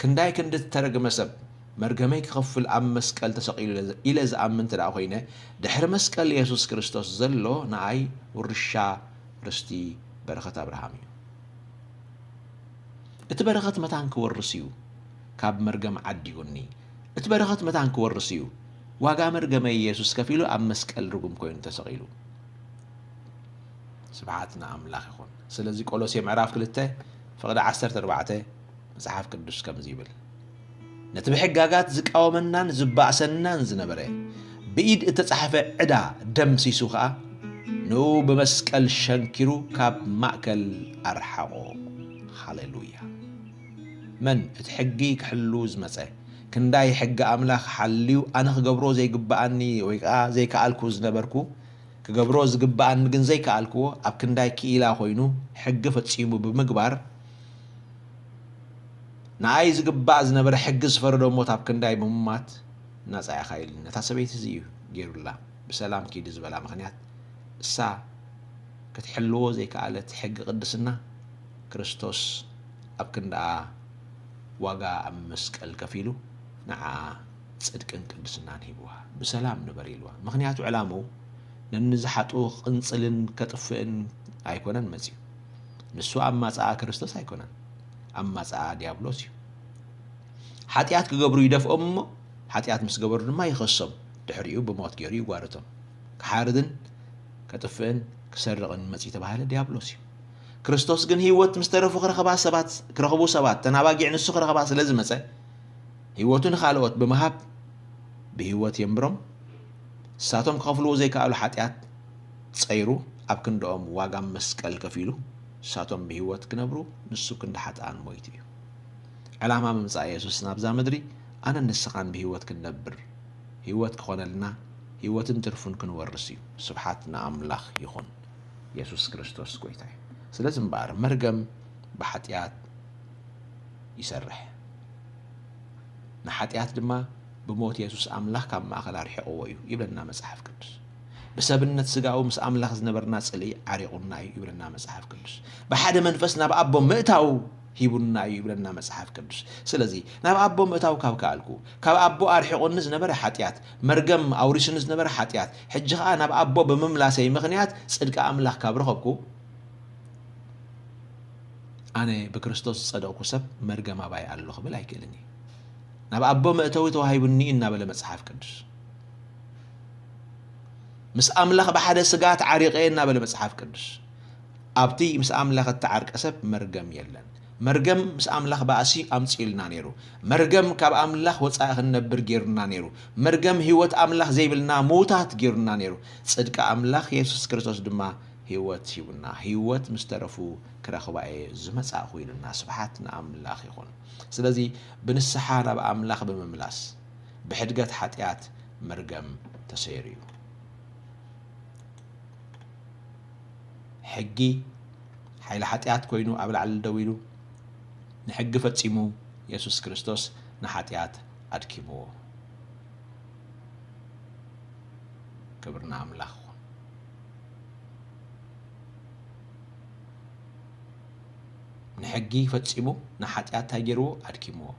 ክንዳይ ክንዲ እተረግመ ሰብ መርገመይ ክኸፍል ኣብ መስቀል ተሰቒሉ ኢለ ዝኣምን እንተ ደኣ ኮይነ፣ ድሕሪ መስቀል የሱስ ክርስቶስ ዘሎ ንኣይ ውርሻ ርስቲ በረኸት ኣብርሃም እዩ። እቲ በረኸት መታን ክወርስ እዩ ካብ መርገም ዓዲጉኒ። እቲ በረኸት መታን ክወርስ እዩ። ዋጋ መርገመይ የሱስ ከፊሉ ኣብ መስቀል ርጉም ኮይኑ ተሰቒሉ። ስብሓት ንኣምላኽ ይኹን። ስለዚ ቆሎሴ ምዕራፍ ክልተ ፍቕዲ ዓሰርተ ኣርባዕተ መጽሓፍ ቅዱስ ከምዚ ይብል፣ ነቲ ብሕጋጋት ዝቃወመናን ዝባእሰናን ዝነበረ ብኢድ እተጻሕፈ ዕዳ ደምሲሱ ኸኣ ንኡ ብመስቀል ሸንኪሩ ካብ ማእከል ኣርሓቖ። ሃሌሉያ። መን እቲ ሕጊ ክሕሉ ዝመጸ? ክንዳይ ሕጊ ኣምላኽ ሓልዩ ኣነ ክገብሮ ዘይግብኣኒ ወይ ከኣ ዘይከኣልኩ ዝነበርኩ፣ ክገብሮ ዝግብኣኒ ግን ዘይከኣልክዎ፣ ኣብ ክንዳይ ክኢላ ኮይኑ ሕጊ ፈጺሙ ብምግባር፣ ንኣይ ዝግባእ ዝነበረ ሕጊ ዝፈረዶ ሞት ኣብ ክንዳይ ብምማት ናጻ ኢኻ ኢሉኒ። ነታ ሰበይቲ እዚ እዩ ገይሩላ። ብሰላም ኪዲ ዝበላ ምኽንያት እሳ ክትሕልዎ ዘይከኣለት ሕጊ ቅድስና ክርስቶስ ኣብ ክንድኣ ዋጋ ኣብ መስቀል ከፊሉ ንዓ ጽድቅን ቅድስናን ሂብዋ። ብሰላም ንበር ኢልዋ። ምኽንያቱ ዕላምኡ ነንዝሓጡ ክቕንጽልን ከጥፍእን ኣይኮነን መጺኡ። ንሱ ኣማጽኣ ክርስቶስ ኣይኮነን። ኣማጽኣ ዲያብሎስ እዩ። ሓጢኣት ክገብሩ ይደፍኦም እሞ፣ ሓጢኣት ምስ ገበሩ ድማ ይኸሶም። ድሕሪኡ ብሞት ገይሩ ይጓርቶም። ክሓርድን ከጥፍእን ክሰርቕን መጺኡ ተባህለ ዲያብሎስ እዩ። ክርስቶስ ግን ህይወት ምስ ተረፉ ክረኽባ ሰባት፣ ክረኽቡ ሰባት፣ ተን ኣባጊዕ ንሱ ክረኽባ ስለ ዝመጸ፣ ህይወቱ ንኻልኦት ብምሃብ ብህይወት የንብሮም። ንሳቶም ክኸፍልዎ ዘይከኣሉ ሓጢኣት ጸይሩ ኣብ ክንድኦም ዋጋ መስቀል ከፊሉ ንሳቶም ብህይወት ክነብሩ ንሱ ክንዲ ሓጥኣን ሞይቱ እዩ። ዕላማ ምምጻእ የሱስ ናብዛ ምድሪ ኣነን ንስኻን ብህይወት ክንነብር፣ ህይወት ክኾነልና፣ ህይወትን ትርፉን ክንወርስ እዩ። ስብሓት ንኣምላኽ ይኹን። የሱስ ክርስቶስ ጎይታ እዩ። ስለዚ እምበኣር መርገም ብሓጢኣት ይሰርሕ፣ ንሓጢኣት ድማ ብሞት የሱስ ኣምላኽ ካብ ማእኸል ኣርሒቕዎ እዩ ይብለና መጽሓፍ ቅዱስ። ብሰብነት ስጋኡ ምስ ኣምላኽ ዝነበርና ጽልኢ ዓሪቑና እዩ ይብለና መጽሓፍ ቅዱስ። ብሓደ መንፈስ ናብ ኣቦ ምእታው ሂቡና እዩ ይብለና መጽሓፍ ቅዱስ። ስለዚ ናብ ኣቦ ምእታው ካብ ከኣልኩ፣ ካብ ኣቦ ኣርሒቑኒ ዝነበረ ሓጢኣት፣ መርገም ኣውሪሱኒ ዝነበረ ሓጢኣት፣ ሕጂ ኸኣ ናብ ኣቦ ብምምላሰይ ምኽንያት ጽድቂ ኣምላኽ ካብ ረኸብኩ፣ ኣነ ብክርስቶስ ዝጸደቕኩ ሰብ መርገም ኣባይ ኣሎ ክብል ኣይክእልን እየ። ናብ ኣቦ መእተዊ ተዋሂቡኒ እናበለ መጽሓፍ ቅዱስ፣ ምስ ኣምላኽ ብሓደ ስጋ ተዓሪቐ እናበለ መጽሓፍ ቅዱስ፣ ኣብቲ ምስ ኣምላኽ እተዓርቀ ሰብ መርገም የለን። መርገም ምስ ኣምላኽ ባእሲ ኣምጺኡልና ነይሩ። መርገም ካብ ኣምላኽ ወጻኢ ክንነብር ገይሩና ነይሩ። መርገም ህይወት ኣምላኽ ዘይብልና ምዉታት ገይሩና ነይሩ። ጽድቂ ኣምላኽ የሱስ ክርስቶስ ድማ ህይወት ሂቡና። ህይወት ምስ ተረፉ ክረኽባ እየ ዝመጻእኹ ኢሉና። ስብሓት ንኣምላኽ ይኹን። ስለዚ ብንስሓ ናብ ኣምላኽ ብምምላስ ብሕድገት ሓጢኣት መርገም ተሰይሩ እዩ። ሕጊ ሓይሊ ሓጢኣት ኮይኑ ኣብ ላዕሊ ደው ኢሉ ንሕጊ ፈጺሙ የሱስ ክርስቶስ ንሓጢኣት ኣድኪምዎ። ክብሪ ንኣምላኽ ይኹን። ንሕጊ ፈጺሙ ንሓጢኣት እንታይ ገይርዎ? ኣድኪምዎ።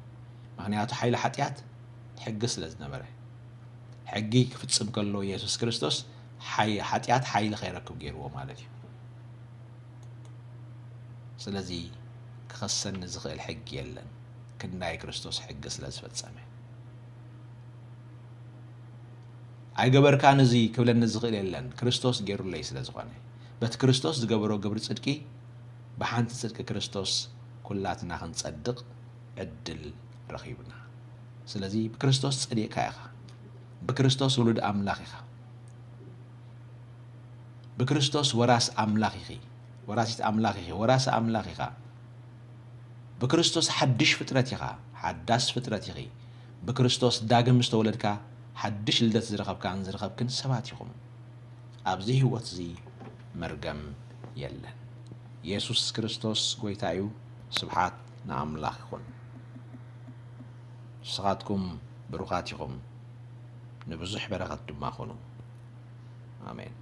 ምኽንያቱ ሓይሊ ሓጢኣት ሕጊ ስለ ዝነበረ። ሕጊ ክፍጽም ከሎ የሱስ ክርስቶስ ሓይ-፣ ሓጢኣት ሓይሊ ከይረክብ ገይርዎ ማለት እዩ። ስለዚ ክኸሰኒ ዝኽእል ሕጊ የለን፣ ክንዳይ ክርስቶስ ሕጊ ስለ ዝፈጸመ። ኣይገበርካን እዚ ክብለኒ ዝኽእል የለን፣ ክርስቶስ ገይሩለይ ስለ ዝኾነ። በቲ ክርስቶስ ዝገበሮ ግብሪ ጽድቂ፣ ብሓንቲ ጽድቂ ክርስቶስ ኩላትና ክንጸድቕ ዕድል ረኺብና። ስለዚ ብክርስቶስ ጸዲቕካ ኢኻ። ብክርስቶስ ውሉድ ኣምላኽ ኢኻ። ብክርስቶስ ወራስ ኣምላኽ ኢኺ። ወራሲት ኣምላኽ ኢኺ። ወራሲ ኣምላኽ ኢኻ። ብክርስቶስ ሓድሽ ፍጥረት ኢኻ። ሓዳስ ፍጥረት ኢኺ። ብክርስቶስ ዳግም ዝተወለድካ፣ ሓድሽ ልደት ዝረኸብካን ዝረኸብክን ሰባት ኢኹም። ኣብዚ ህይወት እዚ መርገም የለን። የሱስ ክርስቶስ ጎይታ እዩ። ስብሓት ንኣምላኽ ይኹን። ንስኻትኩም ብሩኻት ኢኹም፣ ንብዙሕ በረኸት ድማ ኹኑ። ኣሜን።